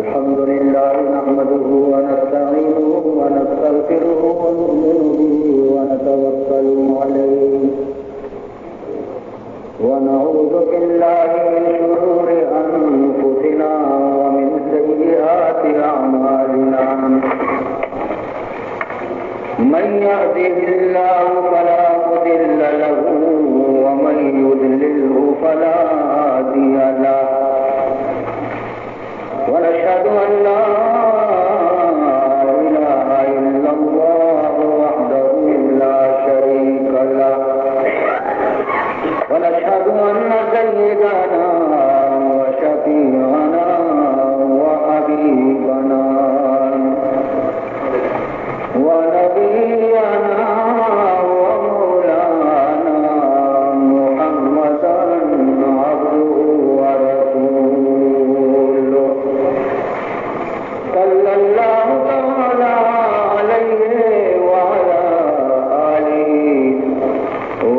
الحمد لله نحمده ونستعينه ونستغفره ونؤمن به ونتوكل عليه ونعوذ بالله من شرور أنفسنا ومن سيئات أعمالنا. من يهده الله فلا مضل له ومن يضلله فلا هادي له. ونشهد أن لا إله إلا الله وحده لا شريك له. ونشهد أن سيدنا وشفيعنا وحبيبنا ونبينا ومولانا محمدا عبده ورسوله، صلى الله تعالى عليه وعلى آله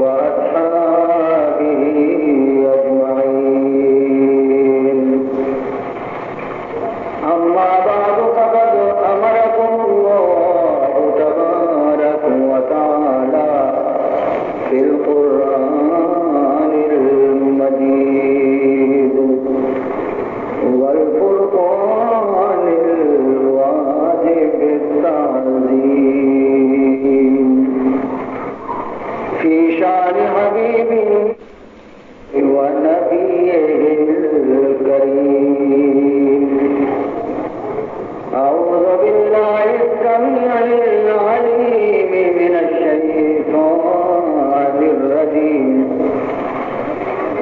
وأصحابه أجمعين. أما بعد، فقد أمركم الله تبارك وتعالى في القرآن المجيد والفرقان الواجب التعظيم في شأن حبيبه ونبيه الكريم. أعوذ بالله السميع العليم من الشيطان الرجيم.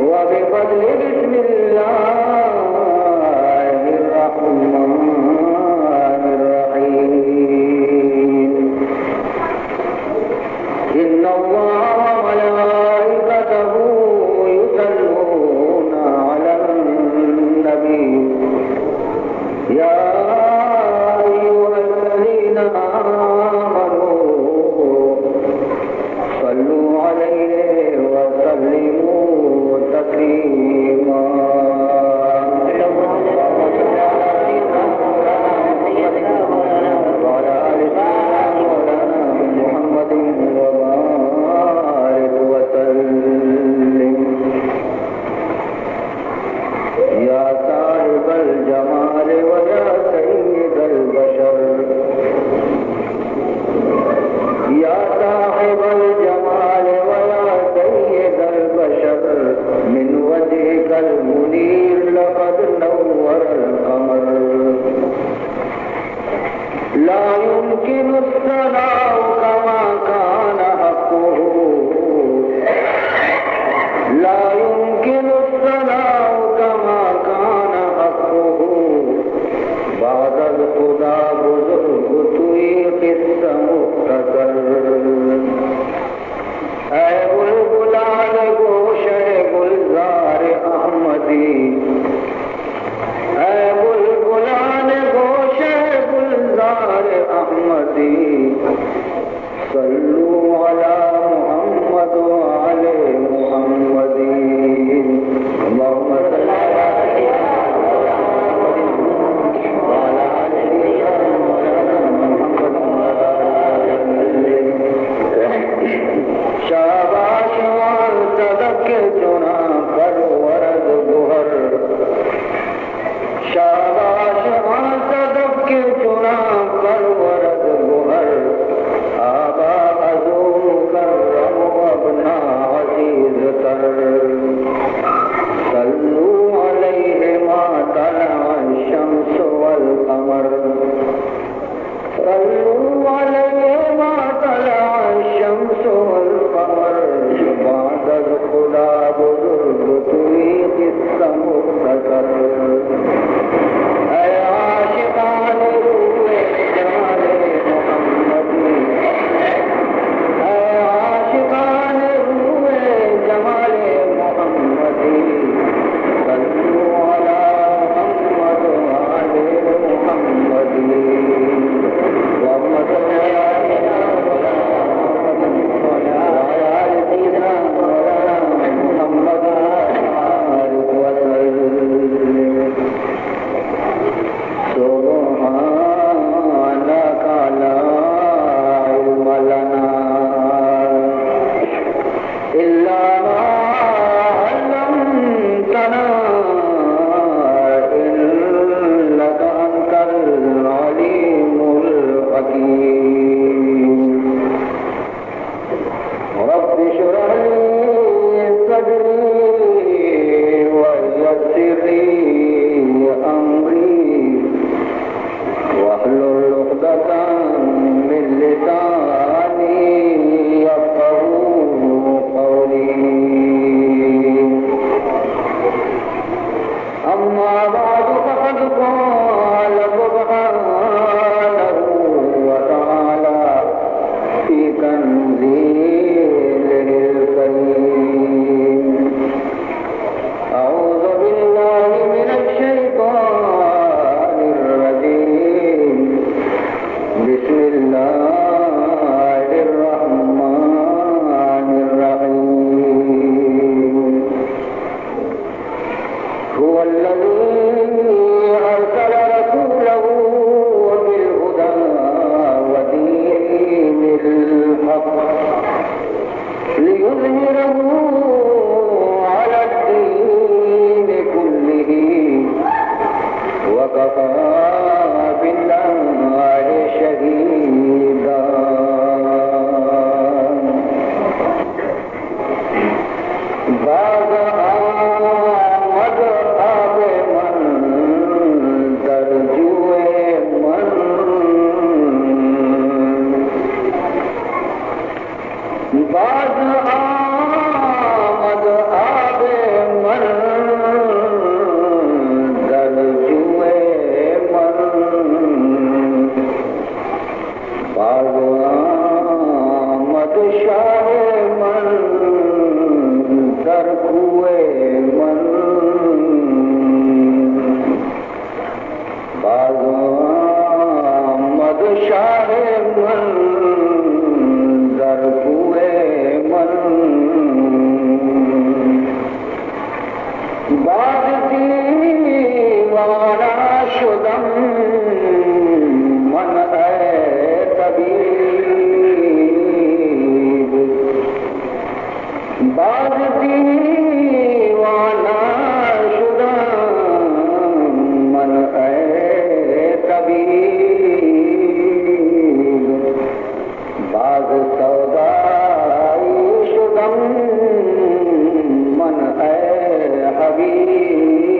وبفضل بسم الله الرحمن الرحيم. إن الله وملائكته يصلون على النبي. يا أيها الذين آمنوا صلوا عليه وسلموا تسليما. وعلى آل سيدنا مولانا محمد وبارك وسلم. يا صاحب الجمال ويا سيد البشر، يا صاحب الجمال ويا سيد البشر، من وجهك المنير لقد نور القمر. لا يمكن الثناء كما كان حقه، لا يمكن الثناء كما كان حقه، بعد از خدا بزرگ توئی قصه مختصر. اے بلبلان گوشئے گلزار احمدی، اے بلبلان گوشئے گلزار احمدی، يسر لي أمري واحلل عقدة من لساني يفقهوا قولي. أما بعد، فقد قال سبحانه وتعالى في تنزيله الكريم: أعوذ بالله من الشيطان الرجيم. بسم الله الرحمن الرحيم. هو الذي أرسل رسوله بالهدى ودين الحق ليظهره على الدين كله وكفى بالله شهيدا. باز آمد آب من در جوی من، باز آمد آب من در جوی من، باز آمد شاہ من در کوہ من، باز آمد شاہ من در کوہ من. باز دیوانہ شدم من اے طبیب، باز دیوانہ شدم من اے طبیب. باز سودائی شدم من اے حبیب،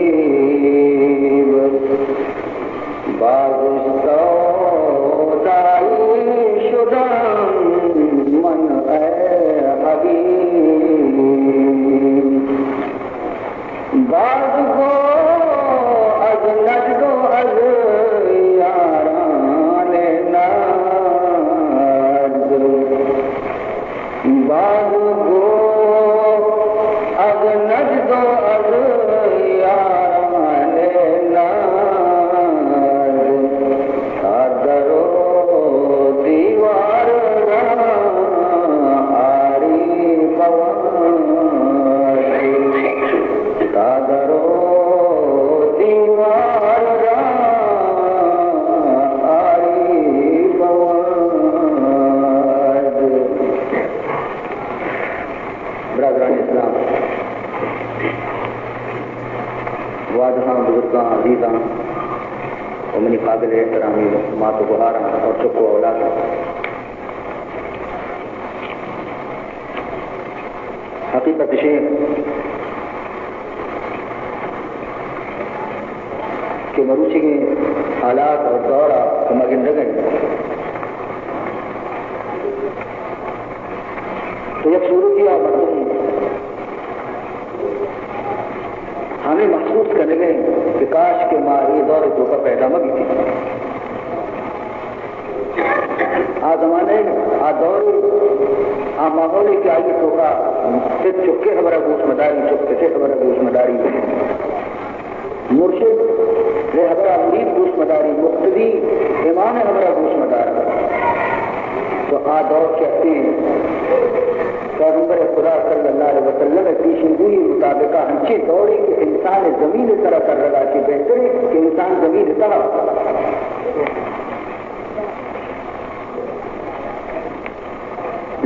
باز سودائی شدم من اے حبیب. باز گو از نجد و از یاران نجد، باز گو از نجد و از یاران نجد، تا در و دیوار را آری بوان، تا در و دیوار را آری بوان. برادران اسلام، گوادھاں، بزرگاں، عزیزاں و منی قابل احترامی مات و گہاراں اور چک و اولاداں، حقیقت اش انت کہ مروچیگیں حالات اور دور ء کہ ما گندگ ء ایں، تو یک صورتی ء مردم ہمے محسوس کنگ ء انت کہ کاش کہ ما اے دور ء توکا پیدا مہ بیتیں. آ زمانہ ء، آ دور ء، آ ماحول ء کہ آئی ء توکا پت چک ء ہبر ء گوش مداری، چک پت ء ہبر ء گوش مداری، مرشد ء ہبر ء مرید گوش مداری، مقتدی امام ء ہبر ء گوش مدار. تو آ دور کہ اتیں، پیغمبر خدا صلی اللہ علیہ وسلم ء پیشن گوئی مطابق ء ہنچیں دورے کہ انسان ء زمین ء سرا ترگ ء چہ بہتر انت کہ انسان زمین ء تہا.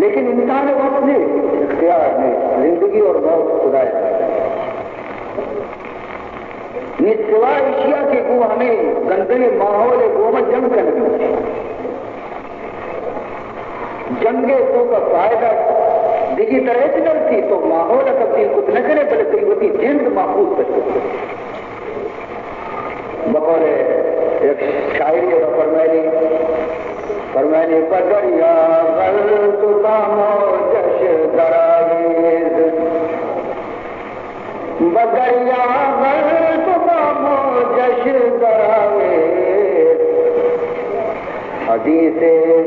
لیکن انسان ء وس نیست، اختیار نیست، زندگی اور موت خدا ء. نی سوائے ایشی ء کہ گوں ہمے گندگیں ماحول ء گوما جنگ کنگ بیت. جنگ ء توکا فائدہ دگہ ترا ہچ نہ رسی، تو ماحول ء تبدیل کت نہ کنے، بلے تئی وتی جند محفوظ بہ بیت. فرمائنی، فرمائنی، پہ دریا غلط و پہ موجش دراویز۔ بہ دریا غلط و پہ موجش دراویز۔ حدیث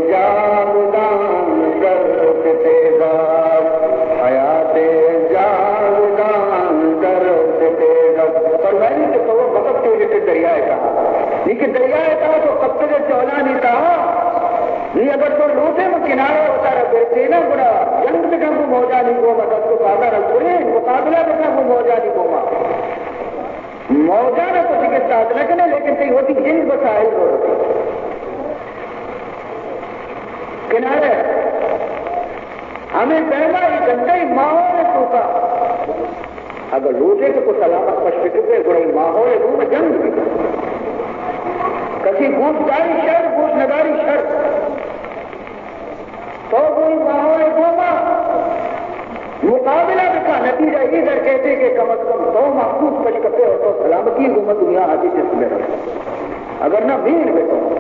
جاودان در ستیگا، حیات جاودان در ستیگا۔ فرمائنی کہ تو وقت کے لیے دریا ہے کہاں؟ لیکن دریا ہے کہاں تو کب تک جولانی تھا؟ نی اگر تو لوٹے من کنارہ وتارا برسیناں، گڑا جنگ بکن گوں موجانی گوما، دست و پادا رسولیں، مقابلہ بکن گوں موجانی گوما۔ موجانا تو شکست دات نہ کنے، لیکن تئی وتی جند بہ ساحل رو رسیت کنارہ۔ ہمے پیما اے گندئیں ماحول ءِ توکا اگاں لوٹے کہ تو سلامت پش بکپے، گڑا اے ماحول ءِ گوما جنگ بکن۔ کسی گوش داری شر، گوش نداری شر۔ تو گوں اے ماحول ءِ گوما مقابلہ بکن، نتیجہ اے در کیتے کہ کم از کم تو محفوظ پش کپے اور تو سلامتی ءِ گوما دنیا ءَ چہ چست بئے۔ اگر نہ مین بئے تو۔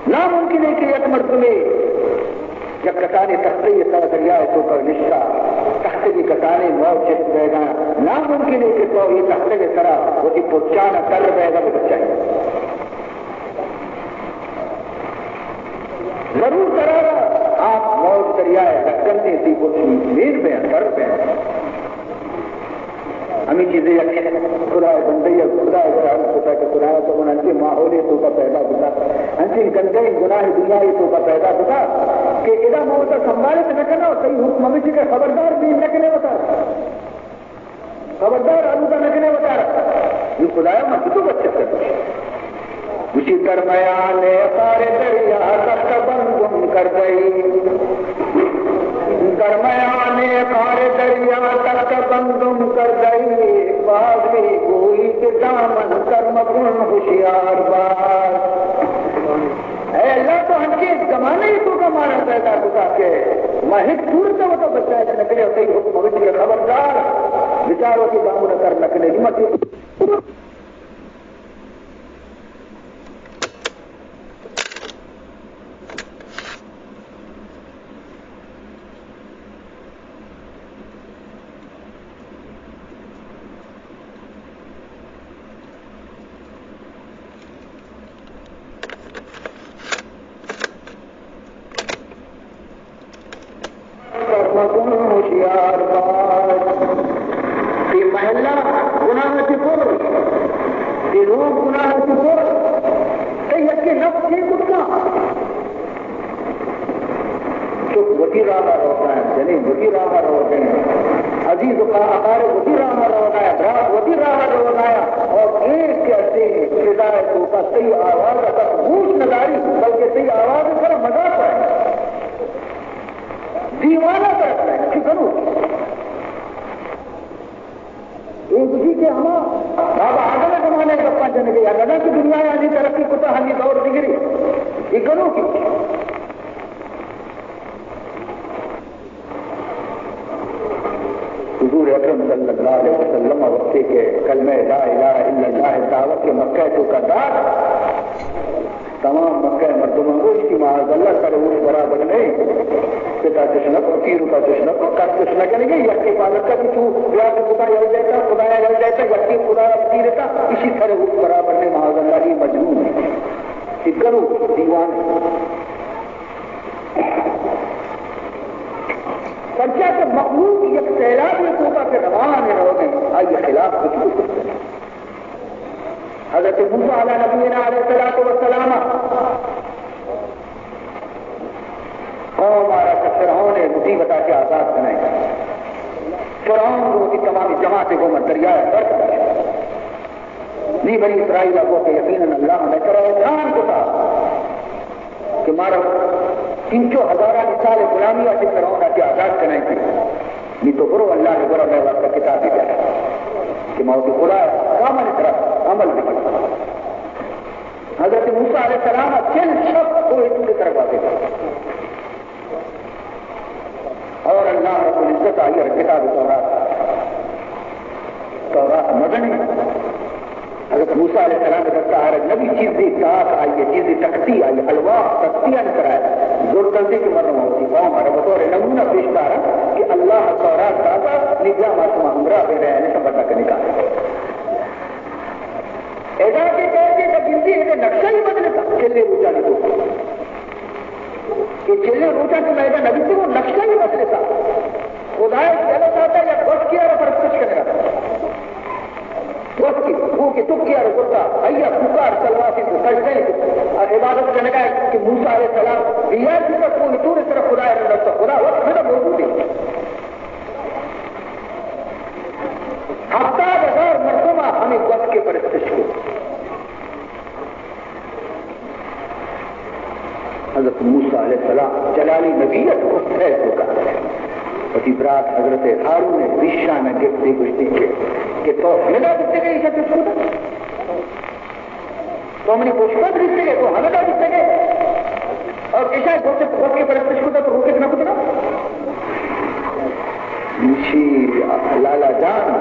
ناممکن ہے کہ یک مردمے یک کسانیں تختے ءِ سرا دریا ءِ توکا نشتہ، تختے ءِ کسانیں موج چست بئیگا، ناممکن ہے کہ تو اے تختے ءِ سرا وتی پچانا تر بئیگا بچائے۔ ضرور ترا آپ موج دریا ءِ لگندیں، تئی پچ مین بئیں، تر بئیں۔ ہمے چیزے یک خدا ءِ بندے ءَ خدا ءَ سوال کتا کہ خدایا تو من انچیں ماحولے توکا پیدا کتا، انچیں گندیں گناہ دنیا ءِ توکا پیدا کتا کہ ادا من وتا سنبھالت نہ کناں، اور تئی حکم ہمیش کہ خبردار دیر نہ کنے وتا، خبردار آلودہ نہ کنے وتا۔ نوں خدایا من چتو بچت کناں؟ گوشی، در میان قعر دریا تخت بندم کردئی، در میان قعر دریا تخت بندم کردئی، باز می‌گویی که دامن تر مکن هوشیار باش۔ اے اللہ، تو انچیں زمانے ءِ توکا مارا پیدا کتا کہ ما ہچ صورت ءَ وتا بچائت نہ کنے، تئی حکم ہمیش کہ خبردار، بچار وتی دامن تر نہ کنے۔ مکن ہوشیار باش۔ تئی محلہ گناہ ءَ چہ پر، تئی لوگ گناہ ءَ چہ پر، تئی یکے نفس چے کت کن؟ چک وتی راہ ءَ روگ ءَ انت، جنین وتی راہ ءَ روگ ءَ انت، عزیز و اقارب وتی راہ ءَ روگ ءَ انت، برات وتی راہ ءَ روگ ءَ انت، اور ایک کہتے ہیں فضا ءِ توکا تئی آواز ءَ کس گوش نہ داری، بلکہ تئی آواز ءِ سرا مذاق کننت۔ دیوانہ ترا کننت، چی کنو؟ اے گوشی کہ ہما بابا آدم ءِ زمانہ ءِ گپاں جنگ ءَ، یا نہ کہ دنیا ءَ انی ترقی کتا، ہنی دور دگری۔ اے گنوکی۔ حضور اکرم صلی اللہ علیہ وسلم ءَ وقتے کہ کلمہ لا الہ الا اللہ ءِ دعوت کہ مکہ ءِ توکا دات، تمام مکہ ءِ مردماں گوشتی، معاذ اللہ، سر ہوش برابر نہ انت۔ پتا چش نہ کن، پیرکا چش نہ کن، کس چش نہ کنگے، یکے پالکا کہ تو بیا کہ خدا یل دیتا، خدایا یل دیتا، یکے خدایا بگیرتا، اشی سر ہوش برابر نہ انت، معاذ اللہ، اے مجنون انت، اے گنوک، دیوانہ انت۔ پرچا کہ مخلوق یک سیلابے توکا کہ روان ءُ روگ ءَ انت، آئی ءِ خلاف کچھ بھی کچھ نہیں۔ حضرت موسیٰ علی نبینا علیہ الصلوۃ والسلام قوم ءَ را چہ فرعون ءِ مصیبت ءَ چہ آزاد کنائینت۔ فرعون گوں وتی تمامی جماعت ءَ گوما دریا ءَ سر کپت۔ نی بنی اسرائیل ءَ گوشت کہ یقیناً اللہ ءَ مئے سرا احسان کتا کہ مارا انچو ہزارانی سال ءِ غلامی ءَ چہ فرعون ءَ چہ آزاد کنائینت۔ نی تو برو اللہ ءِ گورا مئے واسطہ کتابے بیار کہ ما وتی خدا ءِ احکامانی سرا عمل بکنیں۔ حضرت موسیٰ علیہ السلام ءَ چل شپ کوہ طور ءِ سرا گوازینت۔ اور اللہ رب العزت ءَ آئی ءَ را کتاب تورات، تورات مزنیں حضرت موسیٰ علیہ السلام چیزے تاک آئی ءَ، چیزے تختی آئی ءَ، الواح تختیانی سرا زرتنتی کہ من رواں وتی قوم ءَ را بطور نمونہ پیش داراں کہ اللہ ءَ تورات داتا، نی بیا ما شما ہمراہ بہ رہے ہیں، سبر نہ کنی کا۔ ادا کہ کہتے کہ گندی ہے نقشہ ہی بدلتا، چلے روچانی تو۔ کہ چلے روچانی تو میں ادا نبی تو نقشہ ہی بدلتا۔ خدائے کہ اللہ تعالیٰ یا گوشت کیا را پرستش کرنا۔ گوشتی، گوں کہ تکی ءَ را زرتا، آئی ءَ کوکار سلوات انت، سجدہ انت، عبادت کنگا انت کہ موسیٰ علیہ السلام بیار بوتا کوہ طور ءِ سرا خدا ءَ را رستا، خدا وت ہمدا موجود انت۔ ہفتاد ہزار مردم ءَ ہمے گوشت ءِ پرستش کو۔ حضرت موسیٰ علیہ السلام جلالی نبی ات، اس ہے تو کا۔ وتی برات حضرت ہارون ءِ ریشان ءَ گپت ءُ گوشتی کہ، کہ تو ہمدا بیتگ ئے ایشاں چست کتا؟ تو منی پشت ءَ بیتگ ئے، تو ہمدا بیتگ ئے؟ اور ایشاں گوشت، گوشت ءِ پرستش کتا تو روکت نہ کتا؟ ایشی لالا جان،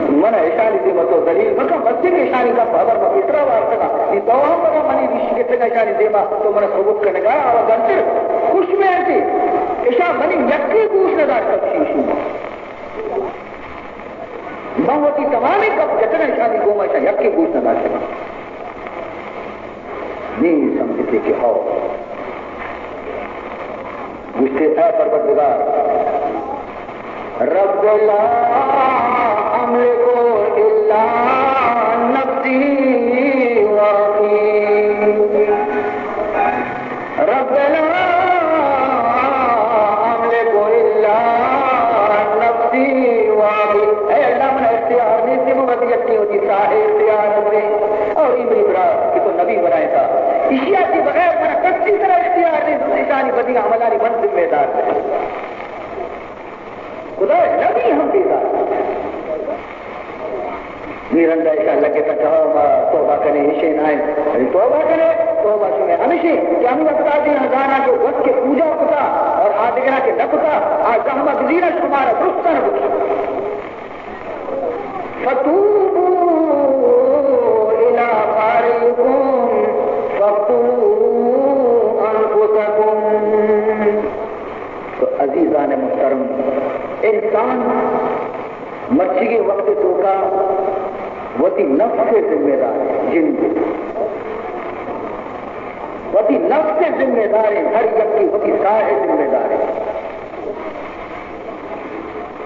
من ءَ ایشانی دیما تو ذلیل مکن، مرچی کہ ایشانی گپ ہبر ما پیسرا وارتگا، نی تو ہم بگا منی ریش گپتگا ایشانی دیما، تو من ءَ سبک کنگا، آ گنتر خوش میں انتی، ایشاں منی یکی گوش نہ داشتگ شیشو۔ من وتی تمامیں گپ جتگا ایشانی گوما، ایشاں یکی گوش نہ داشتگا۔ نی سمجھتے کہ ہو۔ گوشتے، اے پروردگار، رب لا املک الا نفسی و اخی۔ رب لا املک الا نفسی و اخی۔ اے اللہ، من اختیار نیست، من وتی یکی وتی ساہ اختیار نیست۔ اور اے منی برات کہ تو نبی بنائے تا، ایشی ءَ چہ بغیر من کسی سرا اختیار نیست، ایشانی بدی عملانی من ذمہ دار۔ خدا نبی ہم بیدار۔ نی رندا ایشاں لگتا کہ ہو ما توبہ کنے، ایشی نائیں۔ یعنی توبہ کنے، توبہ شمے ہمیشی کہ ہمیں استادی ہزانا جو گوشت ءِ پوجا کتا اور آدگرا کہ نہ کتا، آ زحمہ گزیرا شمارا درستان بکشا۔ فتوبوا الی بارئکم فاقتلوا انفسکم۔ تو عزیزان محترم، انسان مرچیگیں وقت توکا وتی نفس ءِ ذمہ دار ہے، جند وتی نفس ءِ ذمہ دار ہے، ہر یکی وتی ساہ ءِ ذمہ دار ہے۔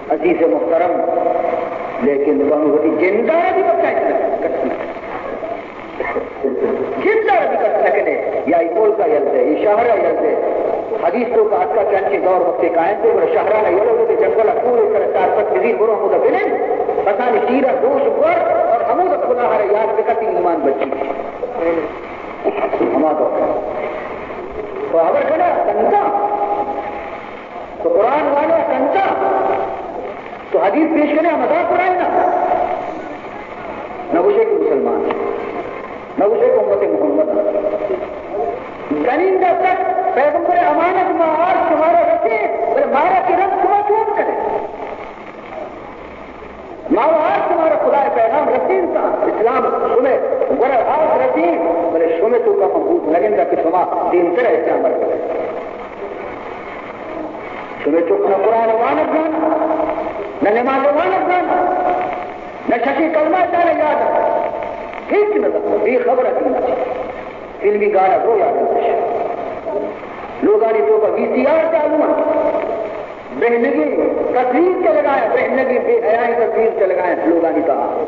عزیز محترم، لیکن تو ہم وتی جندارا بھی بچائے۔ جند ءَ را بھی کس نہ کنے، یا اے ملک ءَ یل دے، اے شہر ءَ یل دے۔ حدیث توکا اتکا کہ انچیں دور وقتے قائم بی، بلے شہران ءَ یلہ دے، جنگل ءَ کور ءِ سر ءَ چار پنچ بزیر برو ہمودا بنند، بسانی شیر ءَ دوش بور اور ہمودا خدا ءَ را یاد بکن، تئی ایمان بچی۔ ہما دور۔ تو خبر کنا، کنتا۔ تو قرآن والا کنتا، تو حدیث پیش کنے، مذاق اڑائے نا۔ نہ گوشے کہ مسلمان، نہ گوشے کہ امت محمد۔ گنندہ تک پیغمبر امانت ما آر شمارا رسے، بلے مارا کہ رد شما چون کنے؟ ما وار شمارا خدا ءِ پیغام رسینتا، اسلام شمے گورا آس رسین، بلے شمے توکا من بوت نگندا کہ شما دیمتر اسلام ءَ بکنے۔ شمے چک نہ قرآن وانگ زانا، نہ نماز وانگ زانا، نہ ششی کلمہ زانا یاد، ہچ نہ زانا، بے خبر ءَ دین ءَ۔ فلمی گانا رو یاد انت۔ لوگانی توکا وی سی آر چالو انت۔ برہنگی تصویر چلگا ہے، برہنگی بے حیائی تصویر چلگا ہے لوگانی تہا۔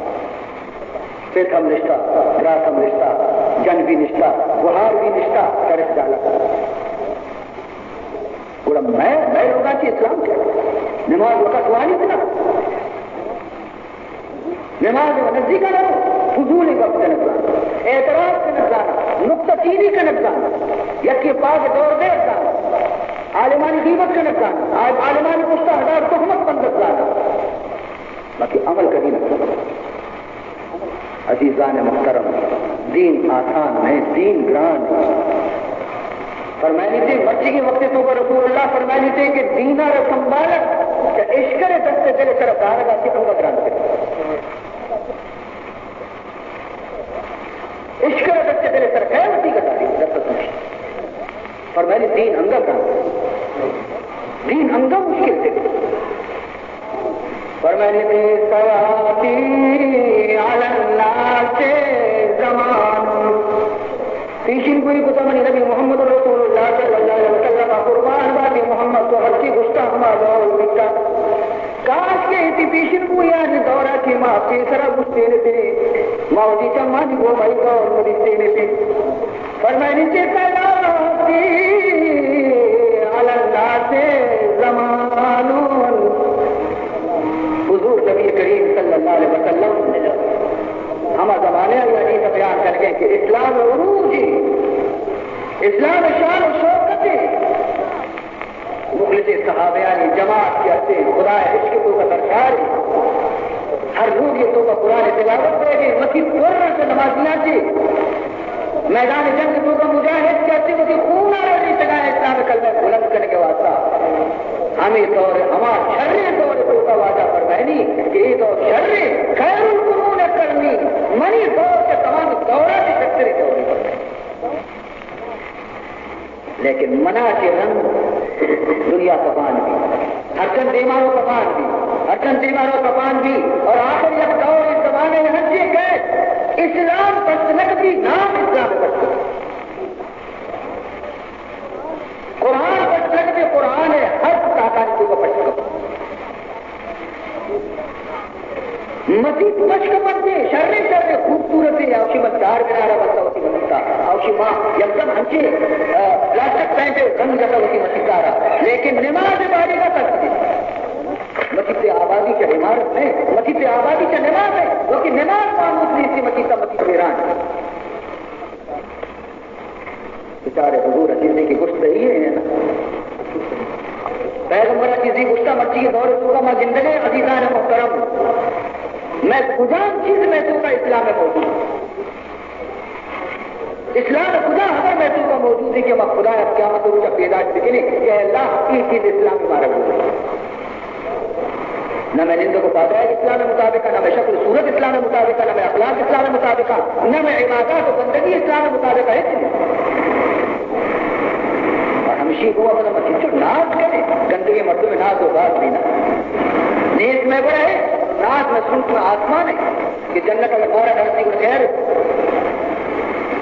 پت ہم نشتا، برات ہم نشتا، جن بھی نشتا، گہار بھی نشتا، کرش ڈالا۔ گڑا میں، میں لوگاں چی اسلام کیا؟ نماز وقت وانی نا۔ نماز ءَ نزیک نہ رو، فضول گپ کنگ زاناں، اعتراض کنگ زاناں، نکتہ چینی کنگ زاناں، یکے پاگ دور دئیگ زاناں، عالمانی غیبت کنگ زاناں، عال-، عالمانی پشتا ہزار تہمت بندگ زاناں۔ باقی عمل کدی نہ کناں۔ عزیزان محترم، دین آسان نہ انت، دین گران انت۔ فرمائنیتے، مرچیگیں وقت توکا رسول اللہ فرمائنیتے کہ دین ءَ را سنبھالگ چہ اشکر ءِ دست ءَ دل ءِ سرا دارگ ءَ چہ انگت گران تر۔ اشکر دست دل سر خیر وتی گتا دی دست سوچی۔ فرمائنی دین انگا کن۔ دین انگا مشکل تے۔ فرمائنی سیاتی علی الناس زمان۔ پیشن گوئی کتا منی نبی محمد رسول اللہ صلی اللہ علیہ وسلم، قربان باتی محمد تو ہرچی گشتا ہما دور بیتا۔ کاش کہ ایتی پیشن گویانی دورا کہ ما پیسرا گوشتین تے، ما وتی چمانی گو مئی دور مدیتین تے۔ فرمائنی چہ سیاتی علی الناس زمان۔ حضور نبی کریم صلی اللہ علیہ وسلم ہما زمانے آئی حدیث بیان کرگے کہ اسلام عروج، اسلام شان و شوکت، مخلص صحابیانی جماعت کہ ہستے خدا عشق توکا سرشار، ہر روز یہ توکا قرآن تلاوت بیگے، مسیت پر سے نمازیاں چی میدان جنگ توکا مجاہد کہ ہستے وتی خون آرا ریتگا اسلام کلمہ بلند کرنے کے واسطہ۔ ہمیں دور، ہما شریں دور توکا واجہ فرمائنی کہ یہ دور شریں، خیر القرون قرنی، منی دور کے تمام دورات شرتریں دور۔ لیکن منا چہ رند دنیا کپان بی، ہرچند دیما رو کپان بی، ہرچند دیما رو کپان بی، اور آخر یک دور اس زمانے میں ہنچے کہ اسلام پشت نہ کپی، نام اسلام پشت کپی۔ قرآن پشت نہ کپی، قرآن حق تاکانی توکا پشت کپی۔ مسیت پشک پنتے، شریں شریں خوبصورتیں، اوشی من چار کنارا بستا وتی مسیتا، اوشی ما یکدم ہنچے، آ، پلاسٹک پینٹ رنگ جتا وتی مسیتا را، لیکن نماز باری کا تک دے۔ مسیت آبادی چا عمارت نہیں، مسیت آبادی چا نماز ہے، وتی نماز مانوس نہیں، مسیت مسیت ویران۔ بچارے حضور چیزے کہ گوشت صحیح ہے نا؟ پیغمبر چیزے گوشتا، مرچی کے دور توکا ما زندگیں عزیزان محترم، میں کجام چیز میں توکا اسلام موجود؟ اسلام کجا خبر میں توکا موجود ہے کہ ما خدا قیامت روچا پیداش بکنے کہ اللہ یہ چیز اسلام مارا بولے۔ نہ میں نندگ و پادگ اسلام مطابق، نہ میں شکل صورت اسلام مطابق، نہ میں اخلاق اسلام مطابق، نہ میں عبادات و بندگی اسلام مطابق ہے۔ اور ہمشی کو اپنا مسیح چو ناز کرے، گندگی مردم ناز و باز بھی نہ۔ نیک میں بڑا ہے، ناز میں سنت میں آسمان ہے، کہ جنت اگر بارہ دھرتی کو خیر۔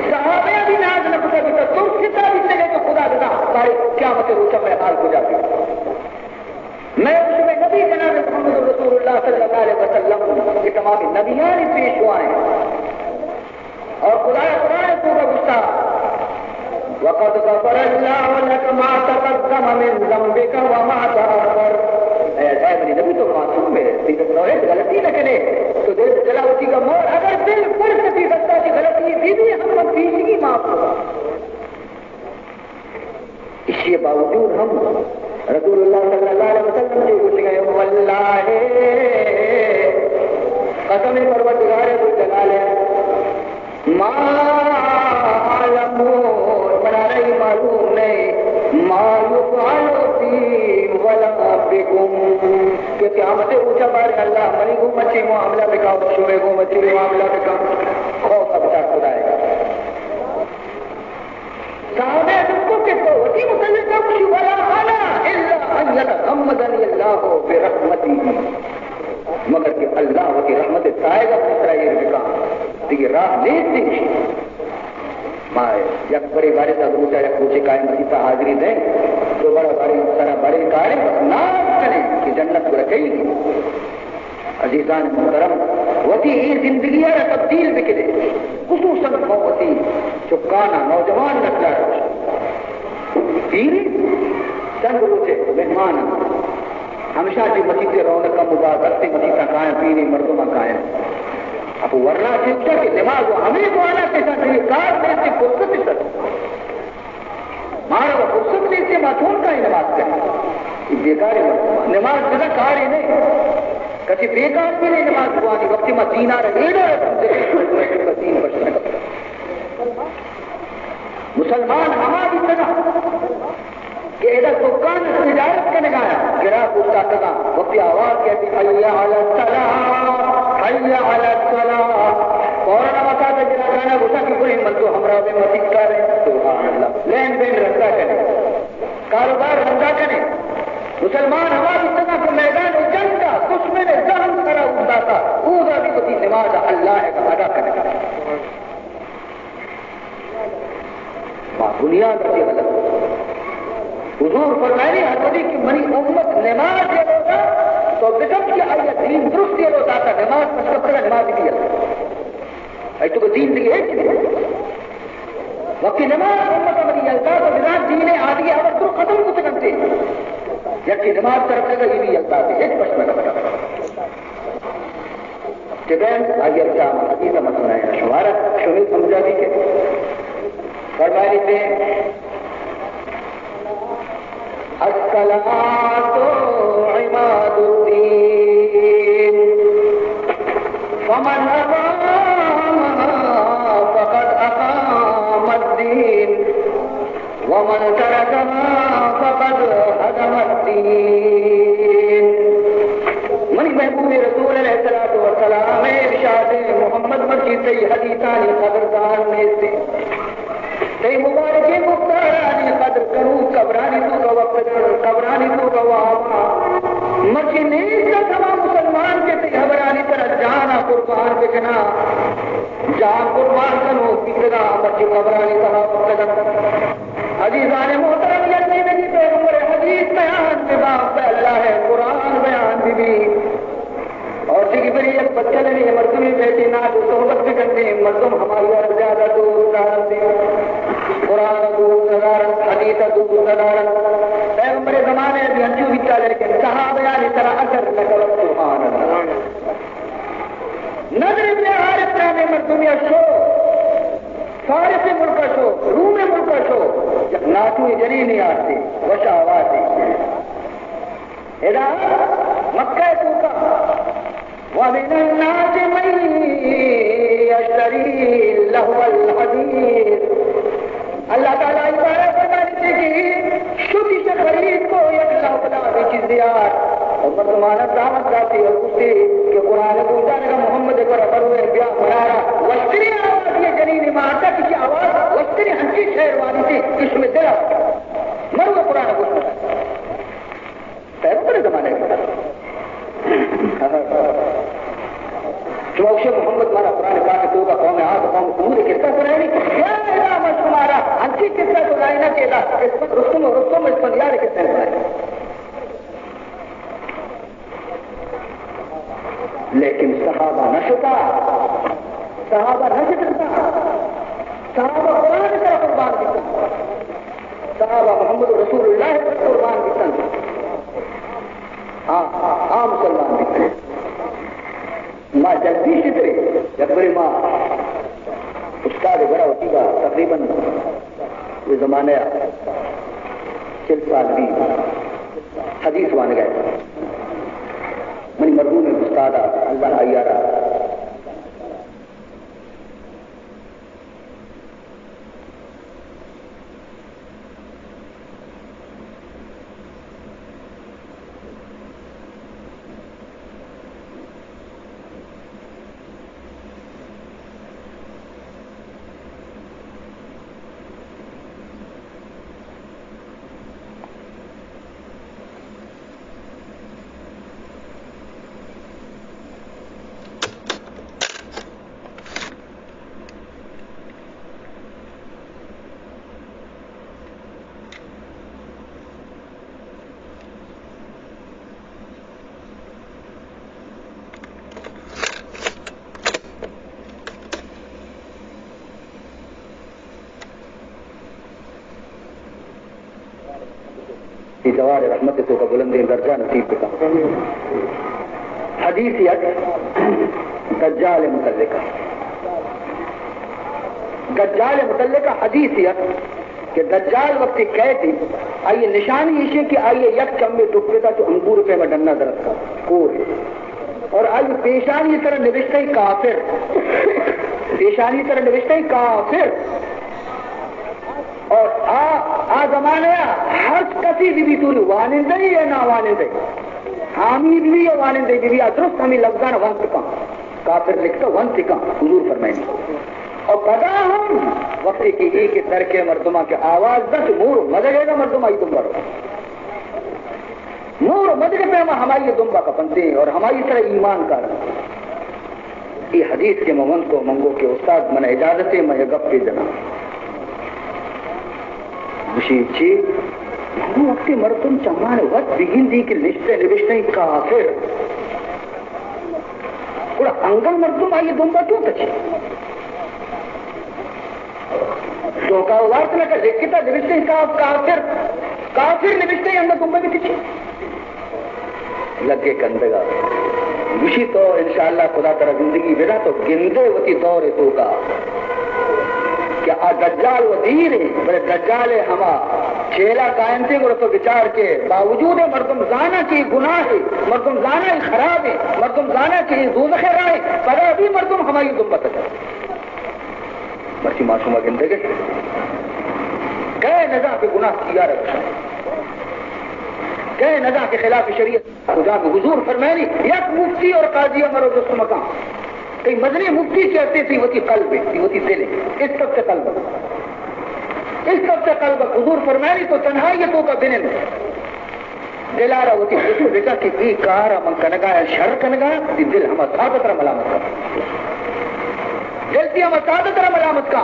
صحابہ بھی ناز نہ کتا، بھی تو ستا بھی لگے تو خدا بتا، بارے قیامت روچا میں حال کو جاتے۔ میں شمئے نبی جناب محمد رسول اللہ صلی اللہ علیہ وسلم کہ تمام نبیانی پیشوا ایں۔ اور خدا قرآن توکا گوشتا، وقد غفر اللہ لک ما تقدم من ذنبک وما تأخر۔ اے، اے منی نبی تو معصوم ہے، تیرے تو ہچ غلطی نہ کنے، تو دل دلا وتی کا مور اگر دل پر کتی غلطی بھی بھی ہم پیشگی معاف ہوگا۔ اسی باوجود ہم رسول اللہ صلی اللہ علیہ وسلم نے گوشگا ہے، واللہ، قسم پروردگار ذوالجلال، ما اعلم، منا نہیں معلوم نہیں، ما یفعل بی ولا بکم، کہ قیامت روچا بارے اللہ منی گوما چی معاملہ بکا، شمے گوما چی معاملہ بکا، خوف ابتا خدائے۔ صحابہ گوشت کہ تو وتی متعلق گوشی، ولا انا الا ان یتغمدنی اللہ برحمتہ، مگر کہ اللہ وتی رحمت سائے گا اسرائیل بکا، دیگہ راہ نیست انشی۔ ما یک برے بارے تا روچا یک روچے قائم مسیتا حاضری دیں، دو بڑا بارے سرا بارے کارے، بس ناز کریں کہ جنت برا کئی۔ عزیزان محترم، وتی اے زندگی ء را تبدیل بکنے، خصوصاً ما وتی چکانا، نوجوان نسل ء را، پیری سنگ روچے مہمان، ہمیشہ چی مسیت رونق کم و باز ہستے، مسیت کائیں، پیری مردم کائیں۔ اپو ورنا چی کہ نماز و ہمیں بوانا کے ساتھ یہ کار میں سے فرصت سر مارا وہ فرصت نہیں سے ما چون کا نماز کریں۔ یہ بیکار ہے، نماز بنا کار ہی نہیں۔ کسی بیکار بھی نہیں نماز بوانی، وقتی ما دین آ رہے، ایڈا رہے، دین پر شرک۔ مسلمان ہما بھی تنا کہ ادا دکان تجارت کرنے گایا، گرا گستا تگا، وقتی آواز کہتی، حی علی الصلاۃ، حی علی الصلاۃ۔ فوراً آواز آتا، گرا گانا گسا کہ کوئی نیاد رکھے غلط۔ حضور فرمائنی، ہر وقت کہ منی امت نماز یلو دات، تو بسمجھ کہ آئی دین درست یلو داتا، نماز پشکپتگا، نماز بھی یلو۔ اے تو دین دیگه ہچ نہیں۔ وقتی نماز امت منی یلو دات، تو بزان دین آدگه ہبر درو ختم کتگ انت۔ یکی نماز ترک کتگ، یہ بھی یلو دات، ہچ پشک نہ کتگ۔ کہ بین آئی ء چام حدیث ء متنائیں شمارا شمے سمجھا دی کہ فرمائی تے، الصلاة عماد الدين، فمن أقامها فقد أقام الدين، ومن تركها فقد هدم الدين۔ منی محبوب رسول علیہ الصلوۃ والسلام ارشاد، محمد مرچی تئی حدیثانی قدردان نیست۔ تئی مبارکیں گفتارانی قدر کنوک قبرانی توکا وپتگن، قبرانی توکا واباں۔ مرچی نیست ہما مسلمان کہ تئی حبرانی سرا جانا قربان بکنا۔ جان قربان کنوک بیتگاں، مرچی قبرانی تہا وپتگن۔ عزیزان محترم، یک نیمگی پیغمبر حدیث بیان ببا، پہ اللہ قرآن بیان ببی۔ اور دیگہ بری یک بچلے مردمی بیٹی ناچ و صحبت بکنتے، مردم ہماری اور زیادہ دوست دارتے، قرآن دوست ندارت، حدیث دوست ندارت۔ پیغمبر زمانے بھی انچو بیتا، لیکن صحابیانی طرح اثر نہ کرت۔ سبحان اللہ۔ نضر ابن حارث نامیں مردمی شو، فارس ملک شو، روم ملک شو، یک ناچوئیں جنینے آرتے، وش آوازے۔ ادا مکہ توکا، ومن الناس من یشتری لهو الحدیث۔ اللہ تعالیٰ ای بارہ فرمانی تے کہ شتی سے خرید کو یک لہو لہو چیز یار۔ اور مردمانہ دعوت داتی اور گوشتی کہ قرآن گوشدارگا محمد پر بروے بیا منارا۔ وشتری آواز یہ جنین مارتا، کسی آواز وشتری ہنچی شعر وانی تھی، اس میں دل آ۔ مرو قرآن گوشدار۔ پیغمبر زمانے میں۔ شما گوشے محمد مارا قرآن پاک توکا قوم عاد، قوم ثمود قصہ سنائنی۔ یا ادا ما شمارا انچی قصہ سنائنا کہ ادا اسفند رستم و رستم اسفندیار قصہ سنائنا۔ لیکن صحابہ نہ شتا، صحابہ نہ شتا، صحابہ قرآن سرا قربان بیتن، صحابہ محمد رسول اللہ سرا قربان بیتن۔ آ، آ مسلمان بیتن۔ ما جلدی شترے، یک برے ما استاد گورا وتیگا تقریباً اے زمانہ ءَ چل سال بی، حدیث وانگ ءَ۔ منی مرحوم استاد ءَ، اللہ آئی ءَ را اے توار رحمت توکا بلندیں درجہ نصیب بکن۔ حدیث یک دجال متعلقہ، دجال متعلقہ حدیث یک کہ دجال وقتی کئیت، آئی نشانی ایشی کہ آئی یک چمے ڈکتا تو انگور پیما ڈنا درتکا کور، اور آئی پیشانی سر نوشتہ کافر، پیشانی سر نوشتہ کافر۔ اور آ، آ زمانہ ءَ ہر کسی بی بی توری وانندہ یا ناوانندہ، حامی بی بی یا وانندہ بی بی، آ درست ہمیں لفظان وانت کن۔ کافر لکھتا وانت کن، حضور فرمائنی۔ اور پدا ہم وقتی کہ ایک در کے مردمہ کے آواز دس مور مدگے گا مردمہ ای دنبا رو۔ مور مدگ پیما ہمائی دنبا کپنتے اور ہمائی سر ایمان کارن۔ اے حدیث کہ من ونت کو منگو کہ استاد من اجازت ہے، من یہ گپ پہ جنا۔ چی چی؟ ہمے وقتی مردم چمان وت بگندی کہ نشتہ نبشتہ کافر۔ گڑا انگا مردم آئی دنبا چون تچی؟ دھوکہ وارت نہ کہ لکھتا نبشتہ کا-، کافر، کافر نبشتہ انگا دنبا بھی تچی۔ لگے کندگا۔ گوشی تو انشاءاللہ خدا ترا زندگی بدا تو گندے وتی دور توکا کہ آ دجال و دیر ہیں، بلے دجال ہما چیلا کائنتے گڑا تو بچار کے باوجود مردم زانا کہ گناہ ہے، مردم زانا خراب ہے، مردم زانا کہ دوزخ راہ ہے، پدا بھی مردم ہمائی دنبا تچا۔ مرچی ما شما گندگے۔ کئے نزا کہ گناہ کیا رکھا؟ کئے نزا کہ خلاف شریعت؟ خدا کے حضور فرمائنی، یک مفتی اور قاضی مرو جست مکان۔ کئی مزنی مفتی کہ ہستے تئی وتی قلب ہے، تئی وتی دل ہے۔ اس طرف سے قلب ہے۔ اس طرف سے قلب ہے۔ حضور فرمائنی تو تنہائی توکا بنند۔ دلارا وتی فکر بکا کہ اے کارا من کنگا یا شر کنگا، تئی دل ہما ساعت ترا ملامت کن۔ دل تئی ہما ساعت ترا ملامت کن۔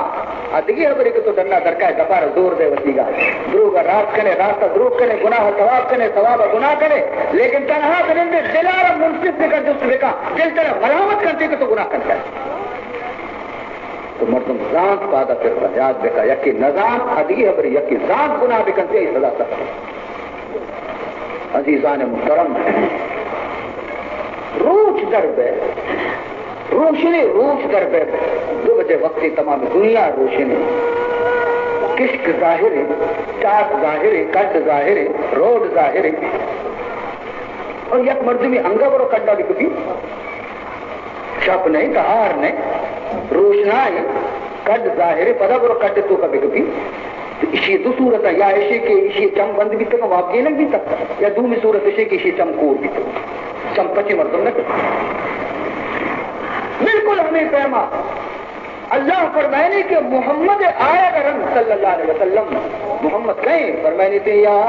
آ دگی ہبرے کہ تو ڈنا درکائے، دپارا زور دے وتیگا۔ دروگا راست کنے، راستا دروگ کنے، گناہ ثواب کنے، ثوابا گناہ کنے، لیکن تنہا بنندے، دلارا منصف بکا، جست بکا، دل ترا ملامت کنتے کہ تو گناہ کنتا ہے۔ تو مردم زانت پادا پھر یاد بکا، یکی نزانت، آ دگی ہبرے، یکی زانت گناہ بکنتے، ای سزا سخت۔ عزیزان محترم، روچ در بے، روشنی روچ در بے، دو بجے وقتی تمام دنیا روشنی، کشک ظاہر ہے، چاک ظاہر ہے، کڈ ظاہر ہے، روڈ ظاہر ہے، اور یک مردمی انگا برو کڈا بکپی۔ شپ نئے، تہار نئے، روشنائے، کڈ ظاہرے، پدا برو کڈ توکا بکپی۔ تو اشی دو صورت، یا اشی کہ اشی چم بند بیتگ، واب گینگ بیتگ، یا دومی صورت اشی کہ اشی چم کور بیتگ، چم پچے مردم نہ کپی۔ بالکل ہمے پیما اللہ فرمائنی کہ محمد آیگ رند صلی اللہ علیہ وسلم، محمد کئے؟ فرمائنی تے، یا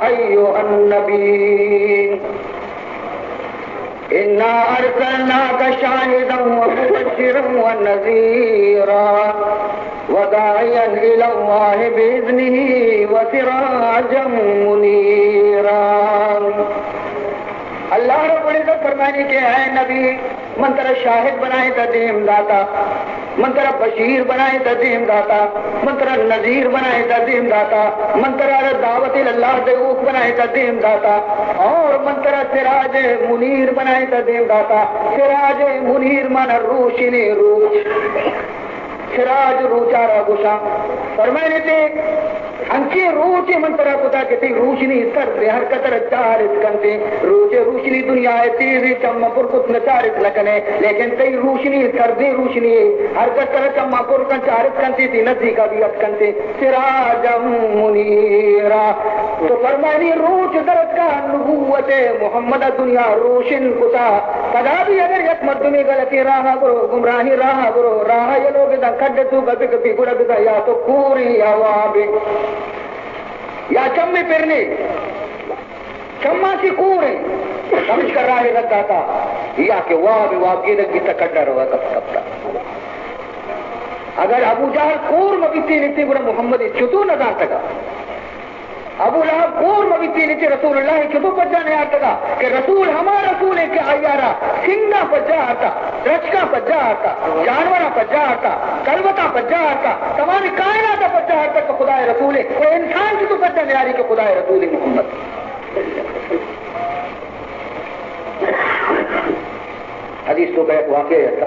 ایھا النبی انا ارسلناک شاہدا و مبشرا و نذیرا و داعیا الی اللہ باذنہ و سراجا منیرا۔ اللہ رب العزت فرمائنی کہ اے نبی، من ترا شاہد بنائیں تا دیم داتا، من ترا بشیر بنائیں تا دیم داتا، من ترا نذیر بنائیں تا دیم داتا، من ترا دعوت اللہ دئیوک بنائیں تا دیم داتا، اور من ترا سراج منیر بنائیں تا دیم داتا۔ سراج منیر مانا روشنی روچ۔ سراج روچا را گوشاں۔ فرمائنی تے، انچیں روچے من ترا کتا کہ تئی روشنی سردیں، ہر کس ترا چارت کنتے۔ روچے روشنی دنیا ء تیزیں چماں پر کت نہ چارت نہ کنے، لیکن تئی روشنی سردیں روشنی، ہر کس ترا چماں پر کن چارت کنتے، تئی نزیکا بھی اتکنتے۔ سراجا منیرا۔ تو فرمانی روچ درتکا نبوت محمد دنیا روشن کتا۔ پدا بھی اگر یک مردمے غلطیں راہا برو، گمراہیں راہا برو، راہا یلو بزاں کڈ توکا بکپی، گڑا بزاں یا تو کوریں یا وابیں۔ یا چمے پرنے، چماں چی کوریں، ہمشکا راہ رد داتا، یا کہ واب، واب گینگ بیتا کڈا روا کپ کپتا۔ اگر ابو جہل کور مہ بیتیں نتی گڑا محمد چتو نہ زانتگا۔ ابو لہب کور مہ بیتیں نتی رسول اللہ چتو پجا نیارتگا کہ رسول ہما رسول ہے کہ آیارا سنگا پجا آتا، درچکا پجا آتا، جانورا پجا آتا، کلوتا پجا آتا، تمام کائنات پجا آتا کہ خدا رسول ہے۔ کوئی انسان چتو پجا نیاری کہ خدا رسول محمد۔ حدیث توکا یک واقعہ اتکا۔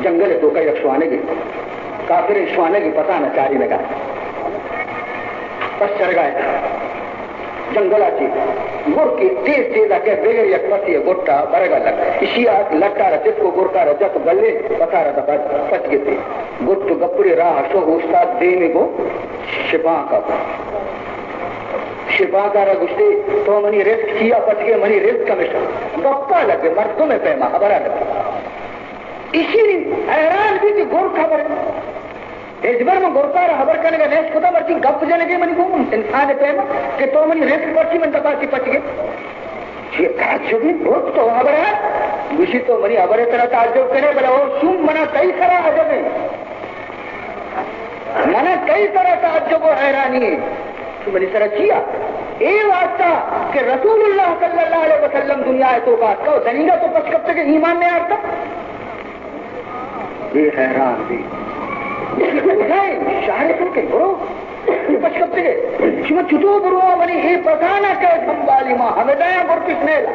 جنگل توکا یک شوانگے، کافر شوانگے پسانا چارینگا۔ پس چرگا جنگلا چی گرکے تیز تیزا کہ بغیر یک پسے گٹا برگا لگ۔ اشیا لٹارا چتکو، گرکارا جت بلے، پسارا دپا پچ گتے۔ گٹ گپرے راہ شو اوشتات دیمے گو شپانکا۔ شپانکارا گوشتے، تو منی رزق چیا پچ گئے؟ منی رزق ہمیشہ۔ گپا لگے، مردم پیما خبرا لگے۔ اشی حیران بی کہ گرک خبر۔ ہچبر من گرکارا خبر کنگا نیست کتا، مرچی گپ جنگے منی گو انسان پیما کہ تو منی رزق پرچی من دپا چی پچ گئے؟ چی تعجبی گرک تو خبر ہے؟ گوشی تو منی خبر ترا تعجب کنے، بلے او شوم منا تئی سرا عجب ہے۔ انا کئی سرا تعجب و حیرانی ہے؟ تو منی سرا چیا؟ اے واسطہ کہ رسول اللہ صلی اللہ علیہ وسلم دنیا ءِ توکا اتکا و دنیگا تو پچ کپتگے، ایمان نیارتا۔ اے حیران بی۔ کجائے؟ شہر تو کہ برو۔ تو پچ کپتگے۔ شما چطور برو؟ منی اے پسانا کہ سنبھالی، ما ہمدایا برتش نیلا۔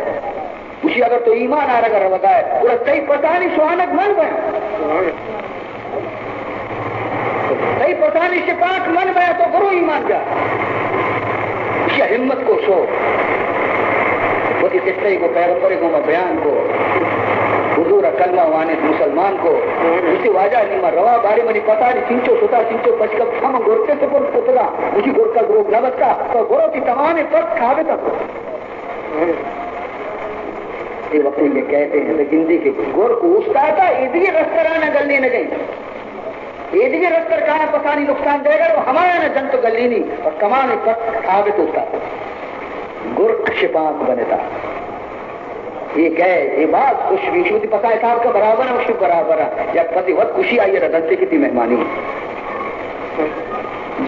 گوشی، اگر تو ایمان آرگا روگائے، گڑا تئی پسانی سوانگ من بیا۔ تئی پسانی شپانک من بیا، تو برو ایمان جا۔ گوشی، ہمت کو شو۔ وتی قصہ کو پیغمبر کو ما بیان کو۔ حضور کلمہ وانت مسلمان کو۔ گوشی، واجہ نی ما روا، بارے منی پسانی چنچو شتا، چنچو پشکپ، ہم گرکے سپرد کتگا۔ گوشی، گرکا دروگ نہ بتا، تو برو تی تمام پس ثابت کو۔ اے وقت یہ کہتے ہیں تو گندی کہ گرک اوشتاتا، اے دیگہ رسترانا گلینگے۔ اے دیگہ رستر کانا پسانی نقصان دے گا، وہ ہمارا نہ جنت گلینی اور کمانے پس ثابت اوشتاتا۔ گرک شپانک بنتا۔ اے کئے، اے باز خوش بی، شوتی پسا حساب کا برابر ہے، شو برابر ہے۔ یک پسی وت خوشی آئی را دنتے کتی مہمانی۔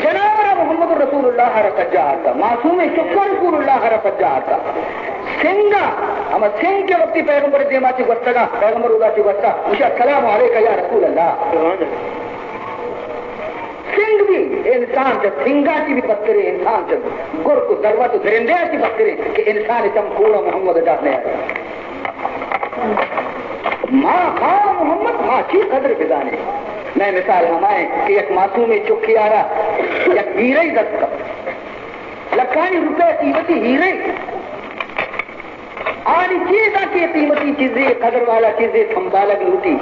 جناب را محمد رسول اللہ را سجا آتا، معصوم چکا رسول اللہ را سجا آتا۔ سنگا، ہما سنگ کے وقتی پیغمبر دیما چی گوستگا، پیغمبر اودا چی گوستا، گوشی، السلام علیک یا رسول اللہ۔ سنگ بی انسان چہ سنگا چی بی بدترے، انسان چہ گرک و ضرورت و درندے چی بدترے کہ انسان چم کوڑا محمد جات نے آئے۔ ما، ما محمد، ما چی قدر بزانے؟ میں مثال ہمائیں کہ یک معصوم چکی آرا یک ہیرے دست کپ، لکھانی روپے قیمتی ہیرے، آنی چیزاں کہ قیمتی چیزے، قدر والا چیزے سنبھالگ لوٹی۔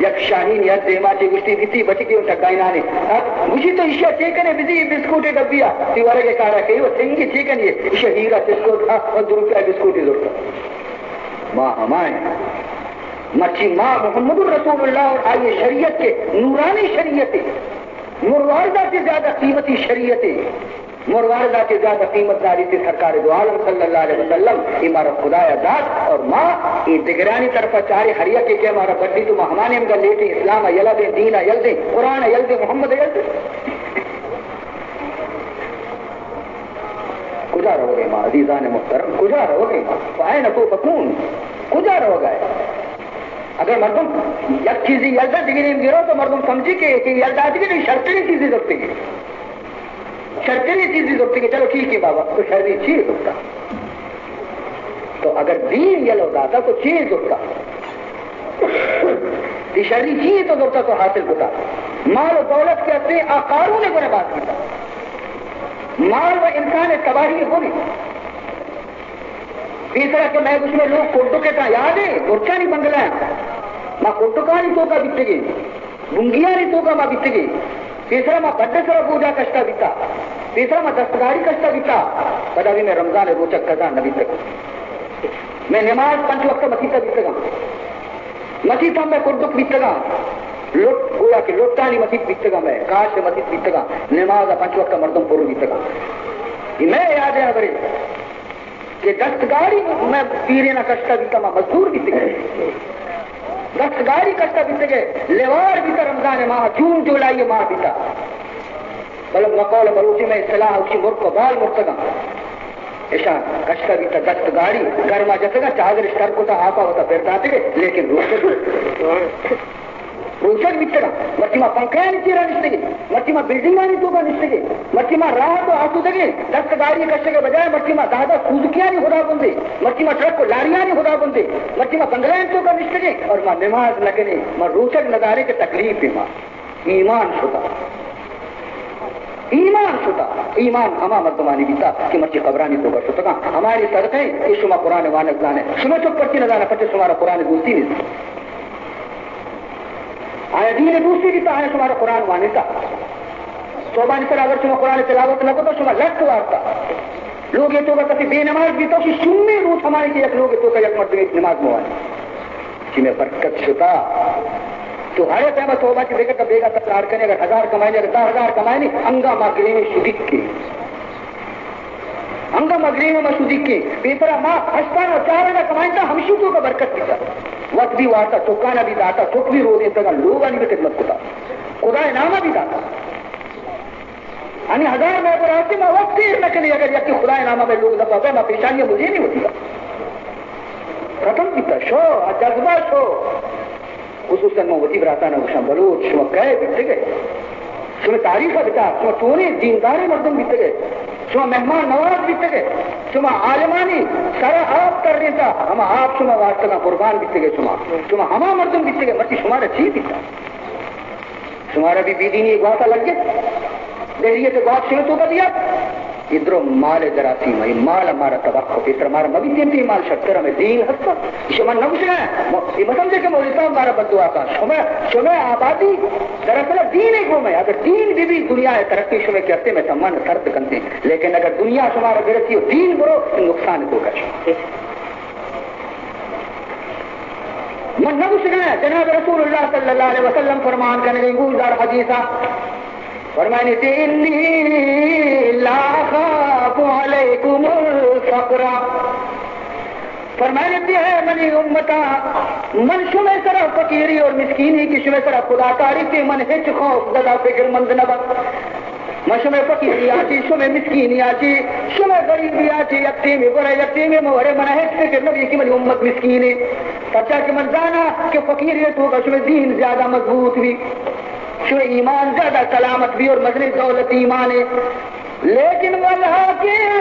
یک شاہین یک دیما چی گوشتی، بیتی بچکی اون ٹگائینانے۔ ہاں، گوشی تو ایشیا چے کنے؟ بزی بسکوٹے ڈبیا، تی ورگے کارا کئی و سنگی چے کنی؟ ایشیا ہیرا چسکو تھا اور دو روپیہ بسکوٹے زرتا۔ ما ہمائیں۔ مرچی ما محمد رسول اللہ اور آئی شریعت کے نورانی شریعت ہے۔ مرواردا چی زیادہ قیمتی شریعت ہے۔ مرواردا چی زیادہ قیمت داری تی سرکار دو عالم صلی اللہ علیہ وسلم، اے مارا خدایا دات اور ما اے دگرانی طرفا چارے، ہر یکے کہ مارا بڈی تو ما ہمانے ہمگا لیٹیں، اسلام یلا دیں، دین یل دیں، قرآن یل دیں، محمد یل دیں۔ کجا روگے ما عزیزان محترم؟ کجا روگے ما؟ فأین تؤفکون؟ کجا روگائے؟ اگر مردم یک چیزی یل دا دگرین گرو تو مردم سمجھی کہ، کہ یل دا دگرین شرطی چیزی ضرورت ہے۔ شرتریں چیزے زرتگے، چلو ٹھیک ہے بابا، تو شری چیز زرتا۔ تو اگر دین یلو داتا تو چیز زرتا۔ تی شری چیز تو زرتا تو حاصل کتا۔ مال و دولت کے اصلیں آ قارون گنا بات کتا۔ مال و انسان تباہی گنی۔ پیسرا کہ میں گوشمے لوگ کڈکے تاں یادے، مرچانی بنگلہ۔ ما کڈکانی توکا بیتگے۔ بنگیانی توکا ما بیتگیں۔ پیسرا ما بڈ سرا بوجا کشتا بیتا۔ پیسرا ما دستگاری کشتا بیتا۔ پدا بھی میں رمضان روچگ قضا نہ بیتگ۔ میں نماز پنچ وقت مسیتا بیتگاں۔ مسیتا میں کڈک بیتگاں۔ لٹ، گویا کہ لٹانی مسیت بیتگاں میں۔ کاش مسیت بیتگاں۔ نماز پنچ وقت مردم پر بیتگاں۔ یہ میں یاد ہے برے۔ کہ دستگاری میں پیرین کشتا بیتا، ما مزدور بیتگے۔ دستگاری کشتا بیتگے، لیوار بیتا رمضان ماہ، جون جولائی ماہ بیتا۔ بلے بقول بلوچی میں اصطلاح اسی مرک و بال مرتگا۔ اشان کشتا بیتا دستگاری، گرما جتگا، چادر اشتر کتا، آپا وتا پر داتگے، لیکن روچگ روچگ بیتگاں، مرچی ما پنکھیانی چیرا نشتگیں، مرچی ما بلڈنگانی توکا نشتگیں، مرچی ما راحت و آسودگیں، دستگاری کشگ بجائے مرچی ما دہ دہ سوزکیانی ہدا بندے، مرچی ما ٹرک و لاریانی ہدا بندے، مرچی ما بنگلہانی توکا نشتگیں اور ما نماز نہ کنیں، ما روچگ نداریں کہ تکلیف ما۔ ایمان شتا۔ ایمان شتا۔ ایمان ہما مردمانی بیتا کہ مرچی قبرانی توکا شتگاں۔ ہماری صدقہ کہ شما قرآن وانگ زانے۔ شما چک پرچی نہ زانے، پچے شمارا قرآن دوستی نیست۔ آیا دین دوستی بیتا، آیا شمارا قرآن وانتا۔ صوبانی سر اگر شما قرآن تلاوت نہ کتا، شما لٹ وارتا۔ لوگے توکا کسی بے نماز بیتا، شی شمی روچ ہمائی کہ یک لوگے توکا یک مردمے نماز موانے۔ چی میں برکت شتا۔ تو ہر ٹائم توبہ چی بگر کہ بیگا تکرار کنے، اگر ہزار کمائنی، اگر دہ ہزار کمائنی، انگا ما گریویں شدیک کے۔ انگا ما گریویں ما شدیک کے۔ پیسرا ما ہشتان و چار انا کمائنتا، ہمشی توکا برکت بیتا۔ وقت بھی وارتا، چکانا بھی داتا، چک بھی رو دیتا، لوگانی بھی خدمت کتا۔ خدائے نام ءَ بی داتا۔ انی ہزار مئے برا ہستی، ما وقت ایر نہ کنی، اگر یکی خدائے نام ءَ مئے لوگ دپا بے، ما پیشانی ءَ مجھے نہیں ہوتی۔ ختم بیتا، شو، آ جذبہ شو۔ خصوصاً من وتی براتاں گوشاں، بلوچ، شما کئے بیتگے؟ شما تاریخ ءَ بچار، شما چونیں دینداریں مردم بیتگے؟ شما مہمان نواز بیتگے؟ شما عالمانی سر ءَ آپ ترینتا، ہما آپ شما وارتگاں قربان بیتگے شما۔ شما ہما مردم بیتگے، مرچی شمارا چی بیتا؟ شمارا بھی بے دینی گواتا لگے، دہریت گوات شمے توکا دیا۔ اے درو مال جراثیم، اے مال مارا تباہ کو، پیسر مارا مبی تین تین مال شرتر ہمیں دین ہستا۔ شما نہ گوشنا، اے مطلب کہ مولوی صاحب مارا بددعا کا۔ شما، شما آبادی دراصل دین ہے گو میں، اگر دین بھی، بھی دنیا ہے ترقی شما کرتے میں سمان سرد کنتے، لیکن اگر دنیا شمارا گرسی ہو دین برو تو نقصان کو کر۔ من نہ گوشگاں، جناب رسول اللہ صلی اللہ علیہ وسلم فرمان کنگی گوشدار حدیثا، فرمائنی تی، انی لا اخاف علیکم الفقر۔ فرمائنی تی، اے منی امتا، من شمے سرا فقیری اور مسکینی کی شمے سرا خدا تعریف، من ہچ خوف زدہ فکر مند نہ بن۔ من شمئے فقیری آ چی، شمئے مسکینی آ چی، شمئے غریبی آ چی، یک ٹیمے برے، یک ٹیمے مورے، من ہچ فکر نہ بی کہ منی امت مسکین ہے۔ پرچا کہ من زانا کہ فقیری توکا شمئے دین زیادہ مضبوط بی، شمئے ایمان زیادہ سلامت بی اور مزنیں دولت ایمان ہے۔ لیکن ولکن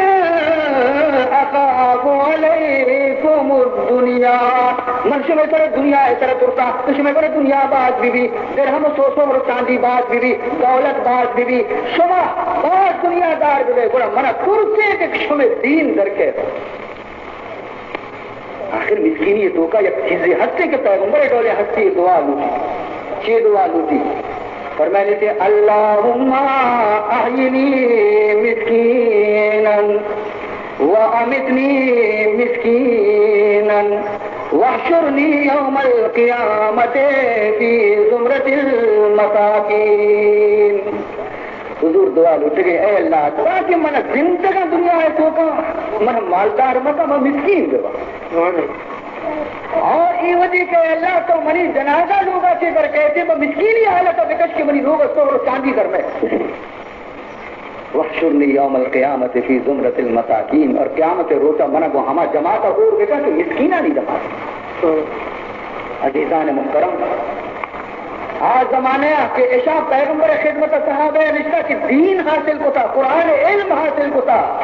اخاف علیکم الدنیا، من شمئے سر دنیا ءِ سر ترساں، تو شمئے سر دنیا باز بی بی، درہم و سو سو و چاندی باز بی بی، دولت باز بی بی، شما باز دنیا دار بی بی، گڑا منا ترسے کہ شمئے دین در کئے۔ آخر مسکینی توکا یک چیزے ہستے کہ پیغمبر ڈولے ہستی دعا لوٹی۔ چی دعا لوٹی؟ فرمائنی تے، اللہم احینی مسکینا و امیتنی مسکینا واحشرنی یوم القیامت فی زمرۃ المساکین۔ حضور دعا لوٹگے، اے اللہ، تاکہ من زندگاں دنیا ءِ توکا من مالدار مکا، من مسکین ببا۔ اور اے وجہ کہ اے اللہ تو منی جنازہ لوگا چے در کئیتے، من مسکینی حالت بکش کہ منی لوگ سہر و چاندی در میں۔ واحشرنی یوم القیامت فی زمرۃ المساکین، اور قیامت روچا منا گو ہما جماعت گور بکن کہ مسکینانی جماعت۔ عزیزان محترم، آ زمانہ کہ اشاں پیغمبر خدمت صحابہ نشتا کہ دین حاصل کتا، قرآن علم حاصل کتا،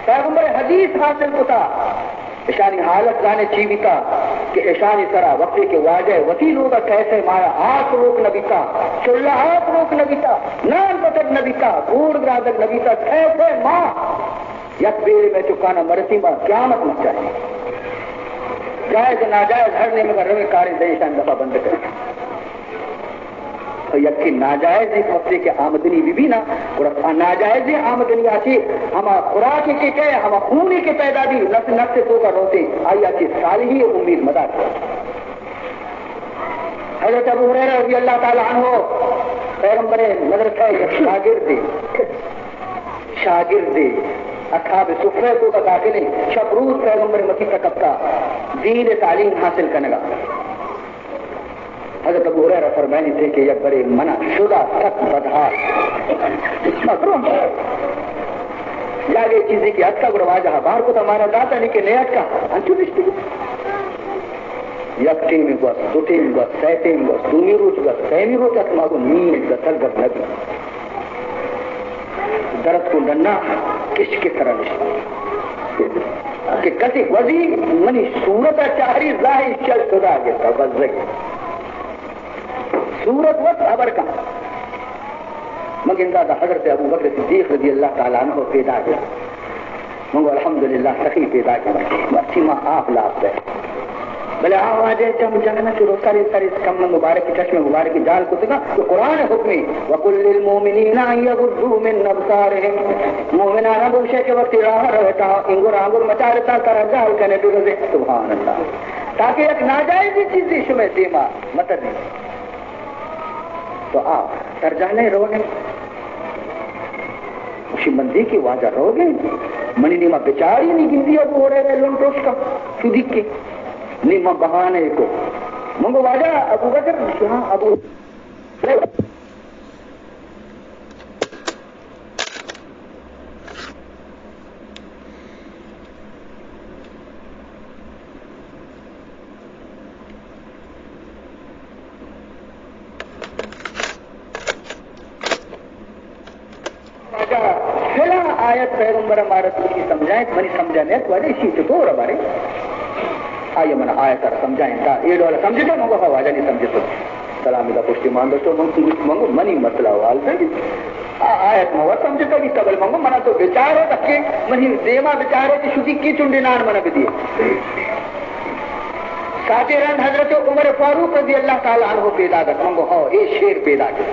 پیغمبر حدیث حاصل کتا، اشانی حالت زانے چی بیتا کہ اشانی سرا وقتی کہ واجہ وتی لوگا کیسے مایا آس روک نہ بیتا، چلہ آپ روک نہ بیتا، نان پتک نہ بیتا، گوڑ گرازگ نہ بیتا، کیسے ماں یک بیرے میں چکانا مرسی ما قیامت مچائیں۔ جائز ناجائز ہر نیمگا رویں کاریں دیں شان دفعہ بند کریں۔ تو یکی ناجائز ایک وقتی کہ آمدنی بی بی نا، گڑا آ ناجائز آمدنی آتی ہما خوراکی کے کہے، ہما خونی کے پیدا بی، نفس نفس تو کا روتے، آئی آتی صالحی امید مدار۔ حضرت ابو ہریرہ رضی اللہ تعالی عنہ پیغمبر مدرسہ یک شاگردے، شاگردے اصحاب صفہ تو کا داخلیں، شپ روز پیغمبر مکی تکتا دین تعلیم حاصل کنگا۔ حضرت ابو ہریرہ فرمائنی تھے کہ یک برے منا شدا سک بدحال۔ جاگے چیزی کہ اتکا گڑا واجہ بار کو تا مارا داتا نہیں کہ نہیں اتکا، انچو نشتی۔ یک ٹیم گوس، دو ٹیم گوس، سہ ٹیم گوس، دومی روچ گوس، سیمی روچ اتکا، ما گو نیم گسل گپ نبی۔ درت کو ڈنا کش کے سرا نشت کہ کسی گوزی منی صورت چاری ظاہر چل خدا گرتا بزگ۔ صورت وت خبر کن۔ من گنداں دا حضرت ابو بکر صدیق رضی اللہ تعالی عنہ پیدا گیا۔ من گو الحمدللہ سخی پیدا گیا۔ مرچی ما آپ لاپ دے۔ بلے آ واجہ چم جنت رو سر سر اس کم مبارک چشم مبارک جال کتگا تو قرآن حکمی وقل للمؤمنین ان یغضوا من ابصارهم۔ مومنان بوشے کہ وقتی راہ روتا انگر آنگر مچارتا سر جال کنے بگزے۔ سبحان اللہ۔ تاکہ یک ناجائزی چیزی شمے دیما متنی۔ تو آ سرجانے روگے۔ اشی مندی کہ واجہ روگے۔ منی نیما بچاری نی گندی ابو ہریرہ لنٹوش کا۔ سودی کے۔ نی من بہانے کو۔ من گو واجہ ابو بکر، ہاں ابو آیت پیغمبر مارا تو کی سمجھائیں، منی سمجھا نیت، واجہ ایشی چطور بارے؟ آئی من آیت را سمجھائیں، تا اے ڈول سمجھتا؟ من گو ہو واجہ نی سمجھتا۔ سلام دا پشتی مان داشتو، من گو، من گو منی مسئلہ حال بی۔ آ آیت ما سمجھتا بیتا، بل من گو منا تو بچارو تکے، منی دیما بچارو کہ شدی کی چنڈی نان منا بدیے۔ ساتے رند حضرت عمر فاروق رضی اللہ تعالی عنہ پیدا گت، من گو ہو اے شیر پیدا گت۔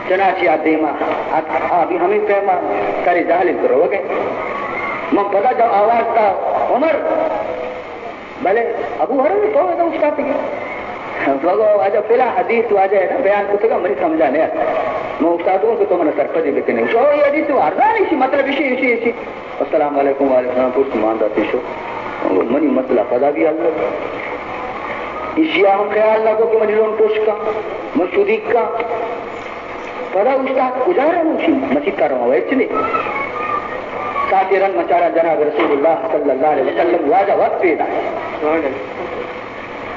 چنانچہ آ دیما ات، آ بھی ہمیں پیما سر جہل تو روگ ء۔ من پدا جو آواز دا، عمر، بلے ابو ہریرہ تو ادا اوشتاتگے؟ بگو واجہ فلاں حدیث واجہ ہے نا بیان کتگا، منی سمجھا نہیں۔ من اوشتاتگوں کہ تو من سرپدی بکنے۔ او یہ حدیث تو ارزان ایشی مطلب ایشی، ایشی، ایشی۔ السلام علیکم، وعلیکم السلام، پشت مان داتی شو۔ منی مسئلہ پدا بھی حل نہ۔ ایشی ہم خیال نہ کو کہ منی لون پشت کا، من شدیک کا۔ پدا اوشتات کجا رہا؟ من مسیت کا رہا ہوں، اچ نہیں۔ ساتے رند مچارا جناب رسول اللہ صلی اللہ علیہ وسلم واجہ وقت پیدا ہے۔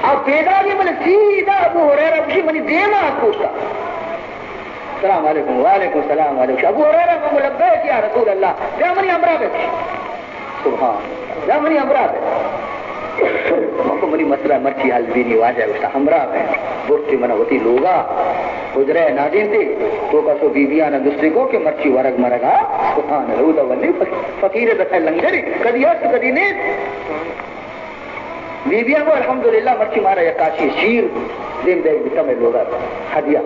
آ پیدا بھی بلے سیدھا ابو ہریرہ گوشی منی دیما اتکوشتا۔ السلام علیکم، وعلیکم السلام، وعلیکم۔ ابو ہریرہ گو لبیک یا رسول اللہ، بیا منی ہمراہ بے۔ سبحان اللہ، بیا منی ہمراہ بے۔ من گو منی مسئلہ مرچی حل بینی، واجہ گوشتا ہمراہ بے۔ برتی من وتی لوگا، حجرہ نادین تے، تو کسو بی بیانا درستی کو کہ مرچی ورگ مرگا، سبحان اللہ، اودا ولی فقیر دکھا لنگری، کدی است کدی نیست۔ بی بی گو الحمدللہ، مرچی مارا یک کاشی شیر دیم دے بیتا میں لوگا ہدیہ۔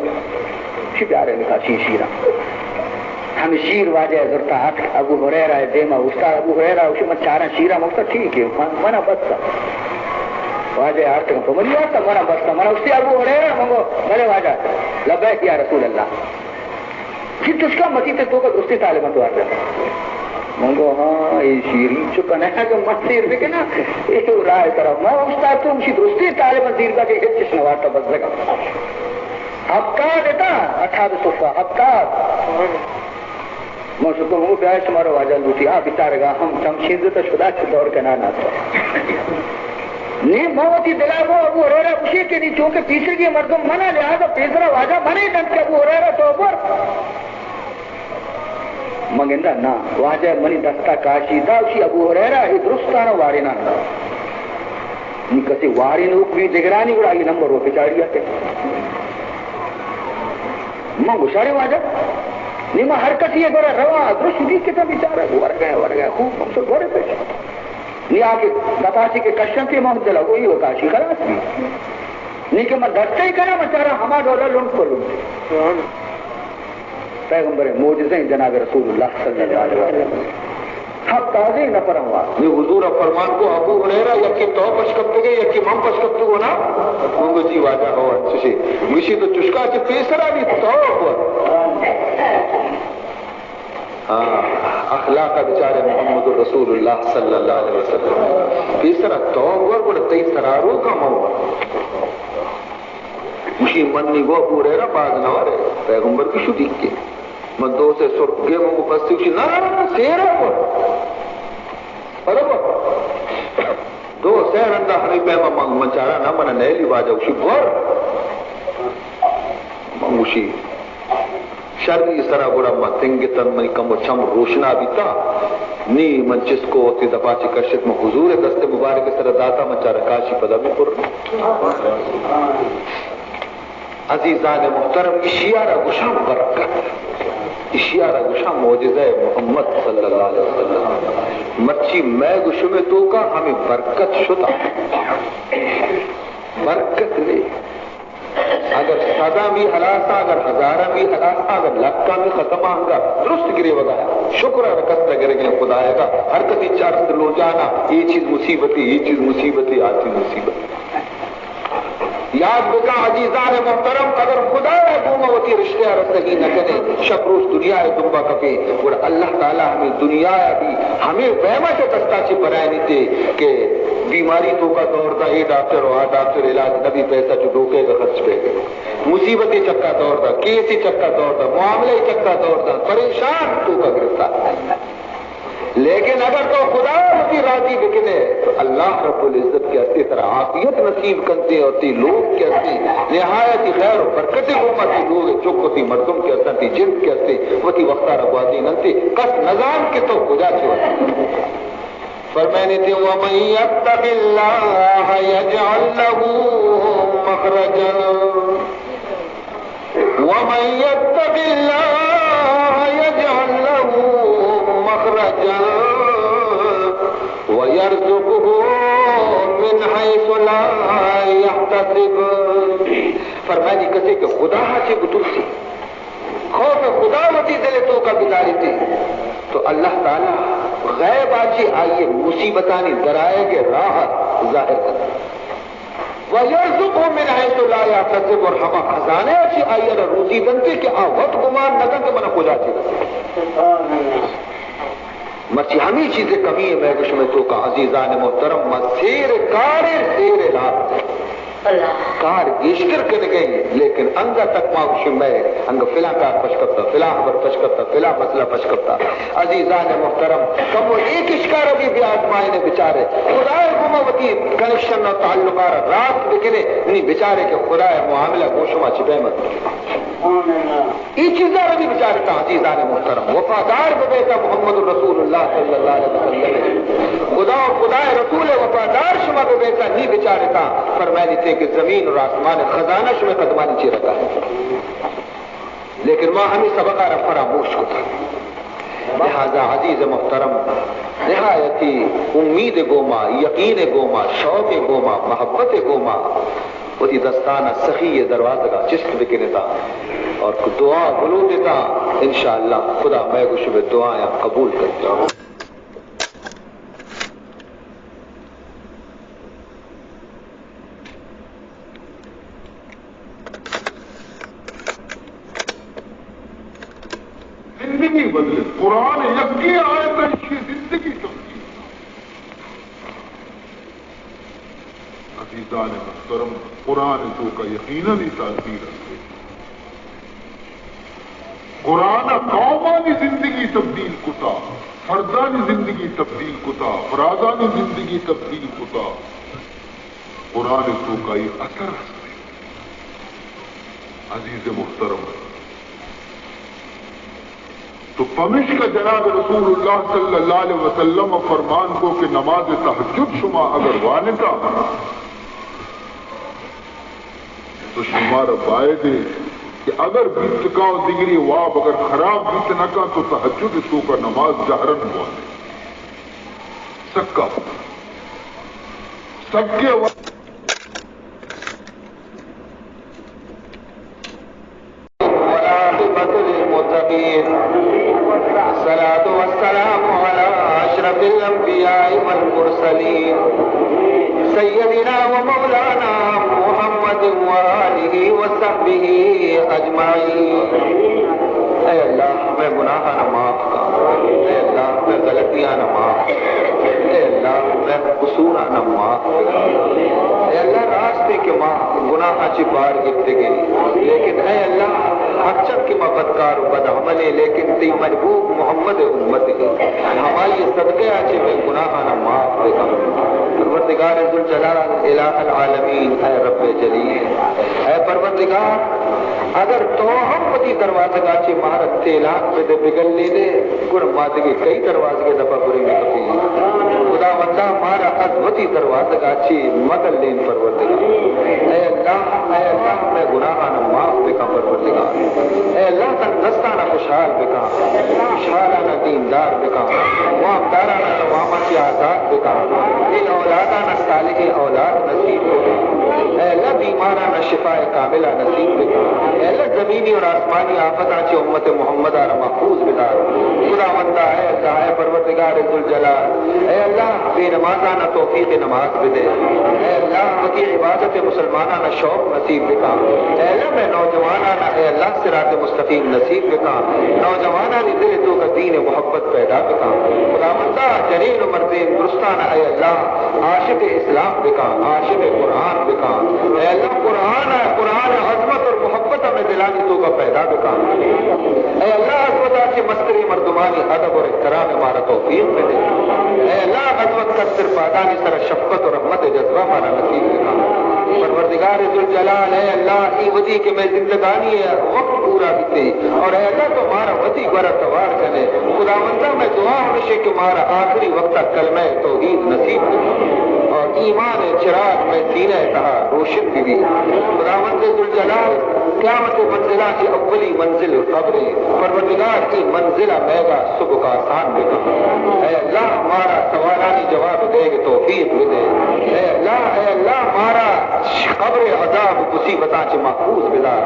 شی بیارے میں کاشی شیرا۔ ہم شیر واجہ زرتا اتک ابو ہریرہ دیما اوشتا۔ ابو ہریرہ اوشی من چاراں شیرا، من گوشتا ٹھیک ہے، من، منا بستا۔ واجہ آرتگا تو منی آرتا، منا بستا۔ منا اوشتی ابو ہریرہ، من گو بلے واجہ، لبیک یا رسول اللہ۔ جی تشکا مسیت توکا درستی طالبان تو آرتا۔ من گو ہاں، اے شیرین چکا نہ کہ من سیر بکنا، اے تو رائے ترا۔ من اوشتا تو مشی درستی طالبان زیرگا کہ ہچ چش نوارتا بزگا۔ ہفتاد اتا، اصحاب صفہ، ہفتاد۔ من شتو ہوں بیا شمارا واجہ لوٹی، آ بیچارگا ہم چم شینزتا شدا چہ دور کنان آتا۔ نی من وتی دلا گو ابو ہریرہ گوشی کہ نی چونکہ پیسگی مردم منا، لہذا پیسرا واجہ منے دنت کہ ابو ہریرہ تو بر۔ من گندا نا، واجہ منی دستا کاشی دا، گوشی ابو ہریرہ اے درستانا وارینان دا۔ نی کسی وارینوک بھی دگرانی گڑا آئی نمبر و پچاڑی آتے۔ من گوشارے واجہ، نی ما ہر کسی گڑا روا، درست دی کتا بیچارہ، ورگا، ورگا، خوب ہم تو گڑے پیش۔ نی آ کہ دپاچی کہ کشنتی ما دلا گوئی و کاشی خلاص بھی۔ نی کہ من دستے کنا، من چارا ہما ڈولا لنٹ کو لنٹ۔ سبحان۔ پیغمبر معجزہ جناب رسول اللہ صلی اللہ علیہ وسلم۔ ہفتاد نفر ہوا۔ نی حضور فرمان کو، ابو ہریرہ، یکی تو پشکپتگے، یکی من پشکپتگو نا؟ من گو جی واجہ ہو، چشی۔ گوشی تو چشکا چہ پیسرا نی تو بر۔ ہاں، اخلاق بچارے محمد رسول اللہ صلی اللہ علیہ وسلم۔ پیسرا تو ور، گڑا تئی سرارو کا من ور۔ گوشی من نی گو ابو ہریرہ باز نہ ورے، پیغمبر کی شدی کے۔ من دو سے سرک گے من کو پستی، گوشی نا، نا، نا، سیرا ور۔ پدا ور۔ دو سے رندا ہمیں پیما من، من چارا نا، من نیلی واجہ، گوشی ور۔ من گوشی شری سرا گڑا ما تنگتن، منی کمو چم روشنا بیتا۔ نی من چست کو وتی دپا چہ کشت، من حضور دست مبارک سرا داتا، من چارا کاشی پدا بھی پر۔ عزیزان محترم، اشیارا گوشاں برکت، اشیارا گوشاں معجزہ محمد صلی اللہ علیہ وسلم۔ مرچی میں گوشمے توکا ہمیں برکت شتا، برکت نے۔ اگر صداں بھی ہلاس آں، اگر ہزاراں بھی ہلاس آں، اگر لکاں بھی ختم آں، انگا درست گریوگا آں۔ شکر ء کس نہ گرگیں خدائیگا۔ ہر کسی چارت لوجانا، اے چیز مصیبتی، اے چیز مصیبتی، آ چیز مصیبت۔ یاد بکن عزیزان محترم، اگر خدایا گوما وتی رشتہ ء را صحیح نہ کنے، شپ روچ دنیا ء دمبا کپے، گڑا اللہ تعالی ہمیں دنیا ء بھی ہمیں ویما چہ دستا چہ برائینیتے کہ بیماری توکا دور دا، اے ڈاکٹر و آ ڈاکٹر، علاج نبی، پیسہ چو ڈوکے کا خرچ پہ گئے۔ مصیبت چکا دور دا، کیس چکا دور دا، معاملہ چکا دور دا، پریشان توکا گرفتار۔ لیکن اگر تو خدا وتی راضی بکنے، اللہ رب العزت کہ ہستے ترا عافیت نصیب کنتے اور تئی لوگ کہ ہستے نہایت خیر و برکت گوما، تئی لوگ چک و تئی مردم کہ ہستن، تئی جند کہ ہستے وتی وقتا را گوازیننتے، کس نزان کہ تو کجا چہ وت۔ فرمائنتے، ومن يتق الله يجعل له مخرجا، ومن يتق الله يجعل له مخرجا ويرزقه من حيث لا يحتسب۔ فرمانی، کسے کہ خدا ءَ چہ بترسی، خوف خدا وتی دل ءِ توکا بداریتی، تو اللہ تعالی غیب ءَ چہ آئی ءِ مصیبتانی درآیگ ءِ راہ ظاہر کنت۔ وَيَرْزُقْهُ مِنْ حَيْثُ لَا يَحْتَسِبُ، اور ہما خزانہ ءَ چہ آئی ءَ را روزی دنتے کہ آ وت گمان نہ کنت کہ منا کجا چہ رسیت۔ مرچی ہمے چیز ءِ کمی ءَ مئے گوشم ءِ توکا، عزیزان محترم، ما سیر کاریں، سیر لاپ۔ اللہ۔ کار گیشتر کنگیں، لیکن انگا تک ما گوشم مئے انگا فلاں کار پش کپتا، فلاں خبر پش کپتا، فلاں مسئلہ پش کپتا۔ عزیزان محترم، کمو اے کشکارا بھی بیا آزمائینے، بچارے خدا ءِ گوما وتی کنکشن و تعلقا را راست بکنے، نی بچارے کہ خدا ءِ معاملہ گوں شما چہ پیما۔ اے چیزا را بھی بچارتا عزیزان محترم، وفادار ببیتا محمد رسول اللہ صلی اللہ علیہ وسلم، خدا و خدا ءِ رسول ءِ وفادار شما ببیتا، نی بچارتا فرمائنتے کہ زمین و آسمان ءِ خزانہ شمئے قدمانی چیرا۔ لیکن ما ہمے سبق ءَ را فراموش کتگ۔ لہذا عزیز محترم، نہایتی امید ءِ گوما، یقین ءِ گوما، شوق ءِ گوما، محبت ءِ گوما وتی دستان ءَ سخی ءِ دروازگ ءَ چست بکنتا اور دعا بلوٹتا، انشاءاللہ خدا مئے گوشم ءِ دعایاں قبول کنت۔ زندگی بدلے۔ قرآن یکے آیت ءَ ایشی زندگی تبدیل۔ عزیزان محترم، قرآن توکا یقیناً ای تاثیر است۔ قرآن ءَ قومانی زندگی تبدیل کتا، فردانی زندگی تبدیل کتا، افرادانی زندگی تبدیل کتا۔ قرآن توکا ای اثر است۔ عزیز محترم، تو پمشکا جناب رسول اللہ صلی اللہ علیہ وسلم فرمان کو کہ نماز تہجد شما اگر وانتا تو شمارا باید کہ اگر بیت کاں و دگری واب اگر خراب بیت نہ کاں تو تہجد توکا نماز جہرن بوانے۔ سکا، سکے و والعاقبة للمتقين، الصلاة والسلام على أشرف الأنبياء والمرسلين، سيدنا ومولانا محمد وآله وصحبه أجمعين۔ اے اللہ، مئے گناہاں معاف کن۔ اے اللہ، مئے غلطیاں معاف کن۔ اے اللہ، مئے قصوراں معاف بکن۔ اے اللہ، راست ایں کہ ما گناہاں چہ بار گپتگیں، لیکن اے اللہ، ہرچند کہ ما بدکار و بدعملیں، لیکن تئی محبوب محمد ءِ امت ایں، ہمائی صدقہ ءَ چہ مئے گناہاں معاف بکن۔ پروردگار ذوالجلال، الہ العالمین، اے رب جلیل، اے پروردگار، اگر تو ہم وتی دروازگا چہ مارا تیلانک بدے، بگلے دے، گڑا ما دگہ کئی دروازگے دپا برے بکپیں؟ خداوندا، مارا از وتی دروازگا چہ مگلین پروردگار۔ اے اللہ، اے اللہ، مئے گناہاں معاف بکن پروردگار۔ اے اللہ، تن دستانا خوشحال بکن، خوشحالانا دیندار بکن، وامدارانا واما چہ آزاد بکن، اے اولادانا صالحیں اولاد نصیب بکن۔ اے اللہ، بیمارانا شفائے کاملہ نصیب بکن۔ اے اللہ، زمینی اور آسمانی آفتاں چہ امت محمد ءَ را محفوظ بدار۔ خداوندا، اے اللہ، اے پروردگار ذوالجلال، اے اللہ، بے نمازانا توفیق نماز بدے۔ اے اللہ، وتی عبادت مسلمانانا شوق نصیب بکن۔ اے اللہ، مئے نوجوانانا، اے اللہ، صراط مستقیم نصیب بکن۔ نوجوانانی دل توکا دین محبت پیدا بکن۔ خداوندا، جنین و مردین درستانا، اے اللہ، عاشق اسلام بکن، عاشق قرآن بکن۔ اے اللہ، قرآن، قرآن عظمت اور محبت دلانی توکا پیدا بکن۔ اے اللہ، از وتا چہ مستریں مردمانی ادب اور احترام مارا توفیق بدے۔ اے اللہ، از وت کستر پادانی سرا شفقت و رحمت جذبہ مارا نصیب بکن۔ پروردگار ذوالجلال، اے اللہ، ای وتی کہ مئے زندگانی وقت پورا بیتے اور اے اللہ تو مارا وتی گورا توار کنے۔ خداوندا، مئے دعا ہمیشے کہ مارا آخری وقتا کلمہ توحید نصیب بکن اور ایمان چراغ مئے سینہ تہا روشن ببی۔ خداوند ذوالجلال، قیامت منزلاں چہ اولی منزل قبر ایں۔ پروردگار، اے منزل ء مئیگا سبک آسان بکن۔ اے اللہ، مارا سوالانی جواب دیگ توفیق بدے۔ اے اللہ، اے اللہ، مارا قبر عذاب و مصیبتاں چہ محفوظ بدار۔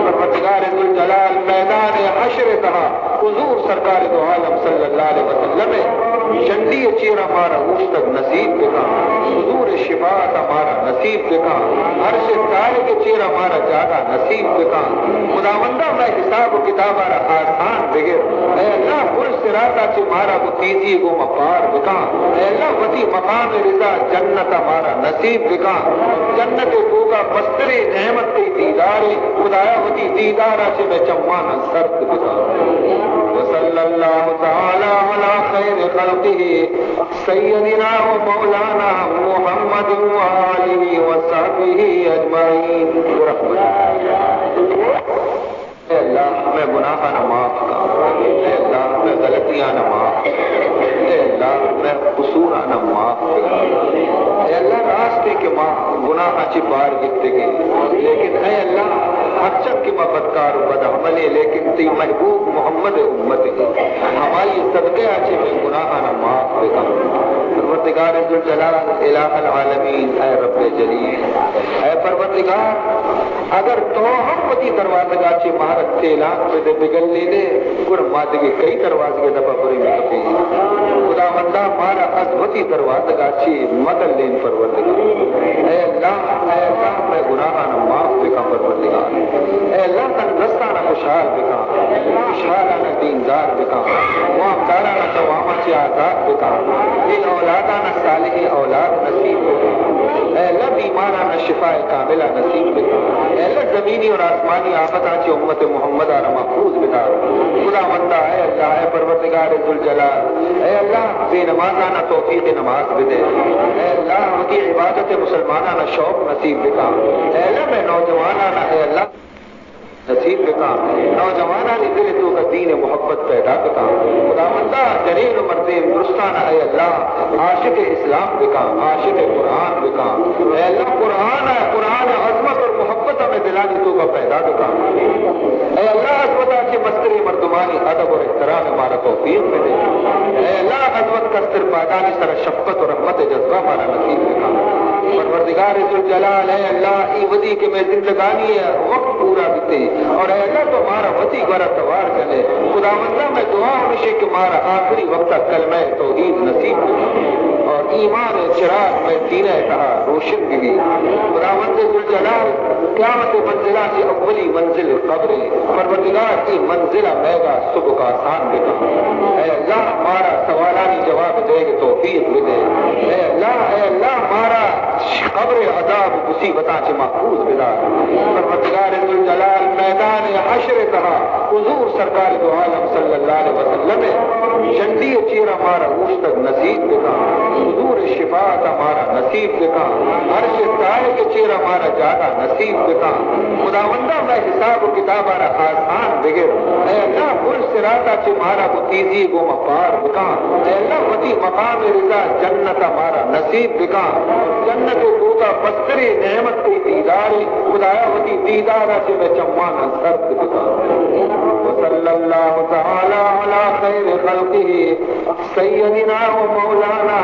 پروردگار ذوالجلال، میدان حشر تہا حضور سرکار دو عالم صلی اللہ علیہ وسلم ء جنڈی ء چیرا مارا اوشتگ نصیب بکن۔ حضور ء شفاعت ء مارا نصیب بکن۔ عرش ء سالک ء چیرا مارا جاگہ نصیب بکن۔ خداوندا، مئے حساب و کتاب ء را آسان بگر۔ اے اللہ، پل صراط ء چہ مارا گوں تیزی ء گوما پار بکن۔ اے اللہ، وتی مقام رضا جنت ء مارا نصیب بکن۔ جنت ء توکا مستریں نعمت تئی دیدار ء۔ خدایا، وتی دیدار ء چہ مئے چماناں سرد بکن۔ وصلی اللہ تعالی علی خیر خلقہ سیدنا و مولانا محمد و آلہ و صحبہ اجمعین۔ برحمتک۔ اے اللہ، مئے گناہاں معاف کن۔ اے اللہ، مئے غلطیاں معاف کن۔ اے اللہ، مئے قصوراں معاف کن۔ اے اللہ، راست ایں کہ ما گناہاں چہ بار گپتگیں، لیکن اے اللہ، ہرچند کہ ما بدکار و بدعملیں، لیکن تئی محبوب محمد ء امت ایں، ہمائی صدقہ ء چہ مئے گناہاں معاف بکن۔ پروردگار ذوالجلال، الہ العالمین، اے رب جلیل، اے پروردگار، اگر تو ہم وتی دروازگا چہ مارا تیلانک بدے، بگلینئے، گڑا ما دگہ کئی دروازگے دپا بریں بکپیں؟ خداوندا، مارا از وتی دروازگا چہ مگلین پروردگار۔ اے اللہ، اے اللہ، مئے گناہانا معاف بکن پروردگار۔ اے اللہ، تن دستانا خوشحال بکن، خوشحالانا دیندار بکن، وامدارانا توام چہ آزاد بکن۔ اے اولادانا صالحیں اولاد نصیب بکن۔ اے اللہ، بیمارانا شفاء کاملہ نصیب بکن۔ اے اللہ، زمینی اور آسمانی آفتاں چہ امت محمد آرا محفوظ بدار۔ خداوندا، اے اللہ، اے پروردگار ذوالجلال، اے اللہ، بے نمازانا توفیق نماز بدے۔ اے اللہ، وتی عبادت مسلمانانا شوق نصیب بکن۔ اے اللہ، مئے نوجوانانا، اے اللہ، نصیب بکن۔ نوجوانانی دل توکا دین محبت پیدا بکن۔ خداوندا، جنین و مردین درستان، اے اللہ، عاشق اسلام بکن، عاشق قرآن بکن۔ اے اللہ، قرآن، قرآن عظمت اور محبت ہمیں دلانی توکا پیدا بکن۔ اے اللہ، از وتا چہ مستریں مردمانی ادب اور احترام مارا توفیق بدے۔ اے اللہ، از وت کستر پادانی سرا شفقت و رحمت جذبہ مارا نصیب بکن۔ پروردگار ذوالجلال، اے اللہ، ای وتی کہ مئے زندگانی وقت پورا بیتے اور اے اللہ تو مارا وتی گورا توار کنے۔ خداوندا، مئے دعا ہمیشے کہ مارا آخری وقتا کلمہ توحید نصیب بکن اور ایمان چراغ مئے سینہ تہا روشن ببی۔ خداوند ذوالجلال، قیامت منزلاں چہ اولی منزل قبر ایں۔ پروردگار، ای منزل مئیگا سبک آسان بکن۔ اے اللہ، مارا سوالانی جواب دیگ توفیق بدے۔ اے اللہ، اے اللہ، مارا قبر عذاب و مصیبتاں چہ محفوظ بدار۔ پروردگار ذوالجلال، میدان حشر تہا حضور سرکار دو عالم صلی اللہ علیہ وسلم جنڈی چیرا مارا اوشتگ نصیب بکن۔ حضور شفاعت مارا نصیب بکن۔ عرش سائے کے چیرا مارا جاگہ نصیب بکن۔ خداوندا، مئے حساب و کتابا را آسان بگر۔ اے اللہ، پل صراطا چہ مارا گوں تیزی گوما پار بکن۔ اے اللہ، وتی مقام رضا جنتا مارا نصیب بکن۔ جنت توکا مستریں نعمت تئی دیدارے۔ خدایا، وتی دیدارا چہ مئے چماناں سرد بکن۔ وصلی اللہ تعالی علی خیر خلقہ سیدنا و مولانا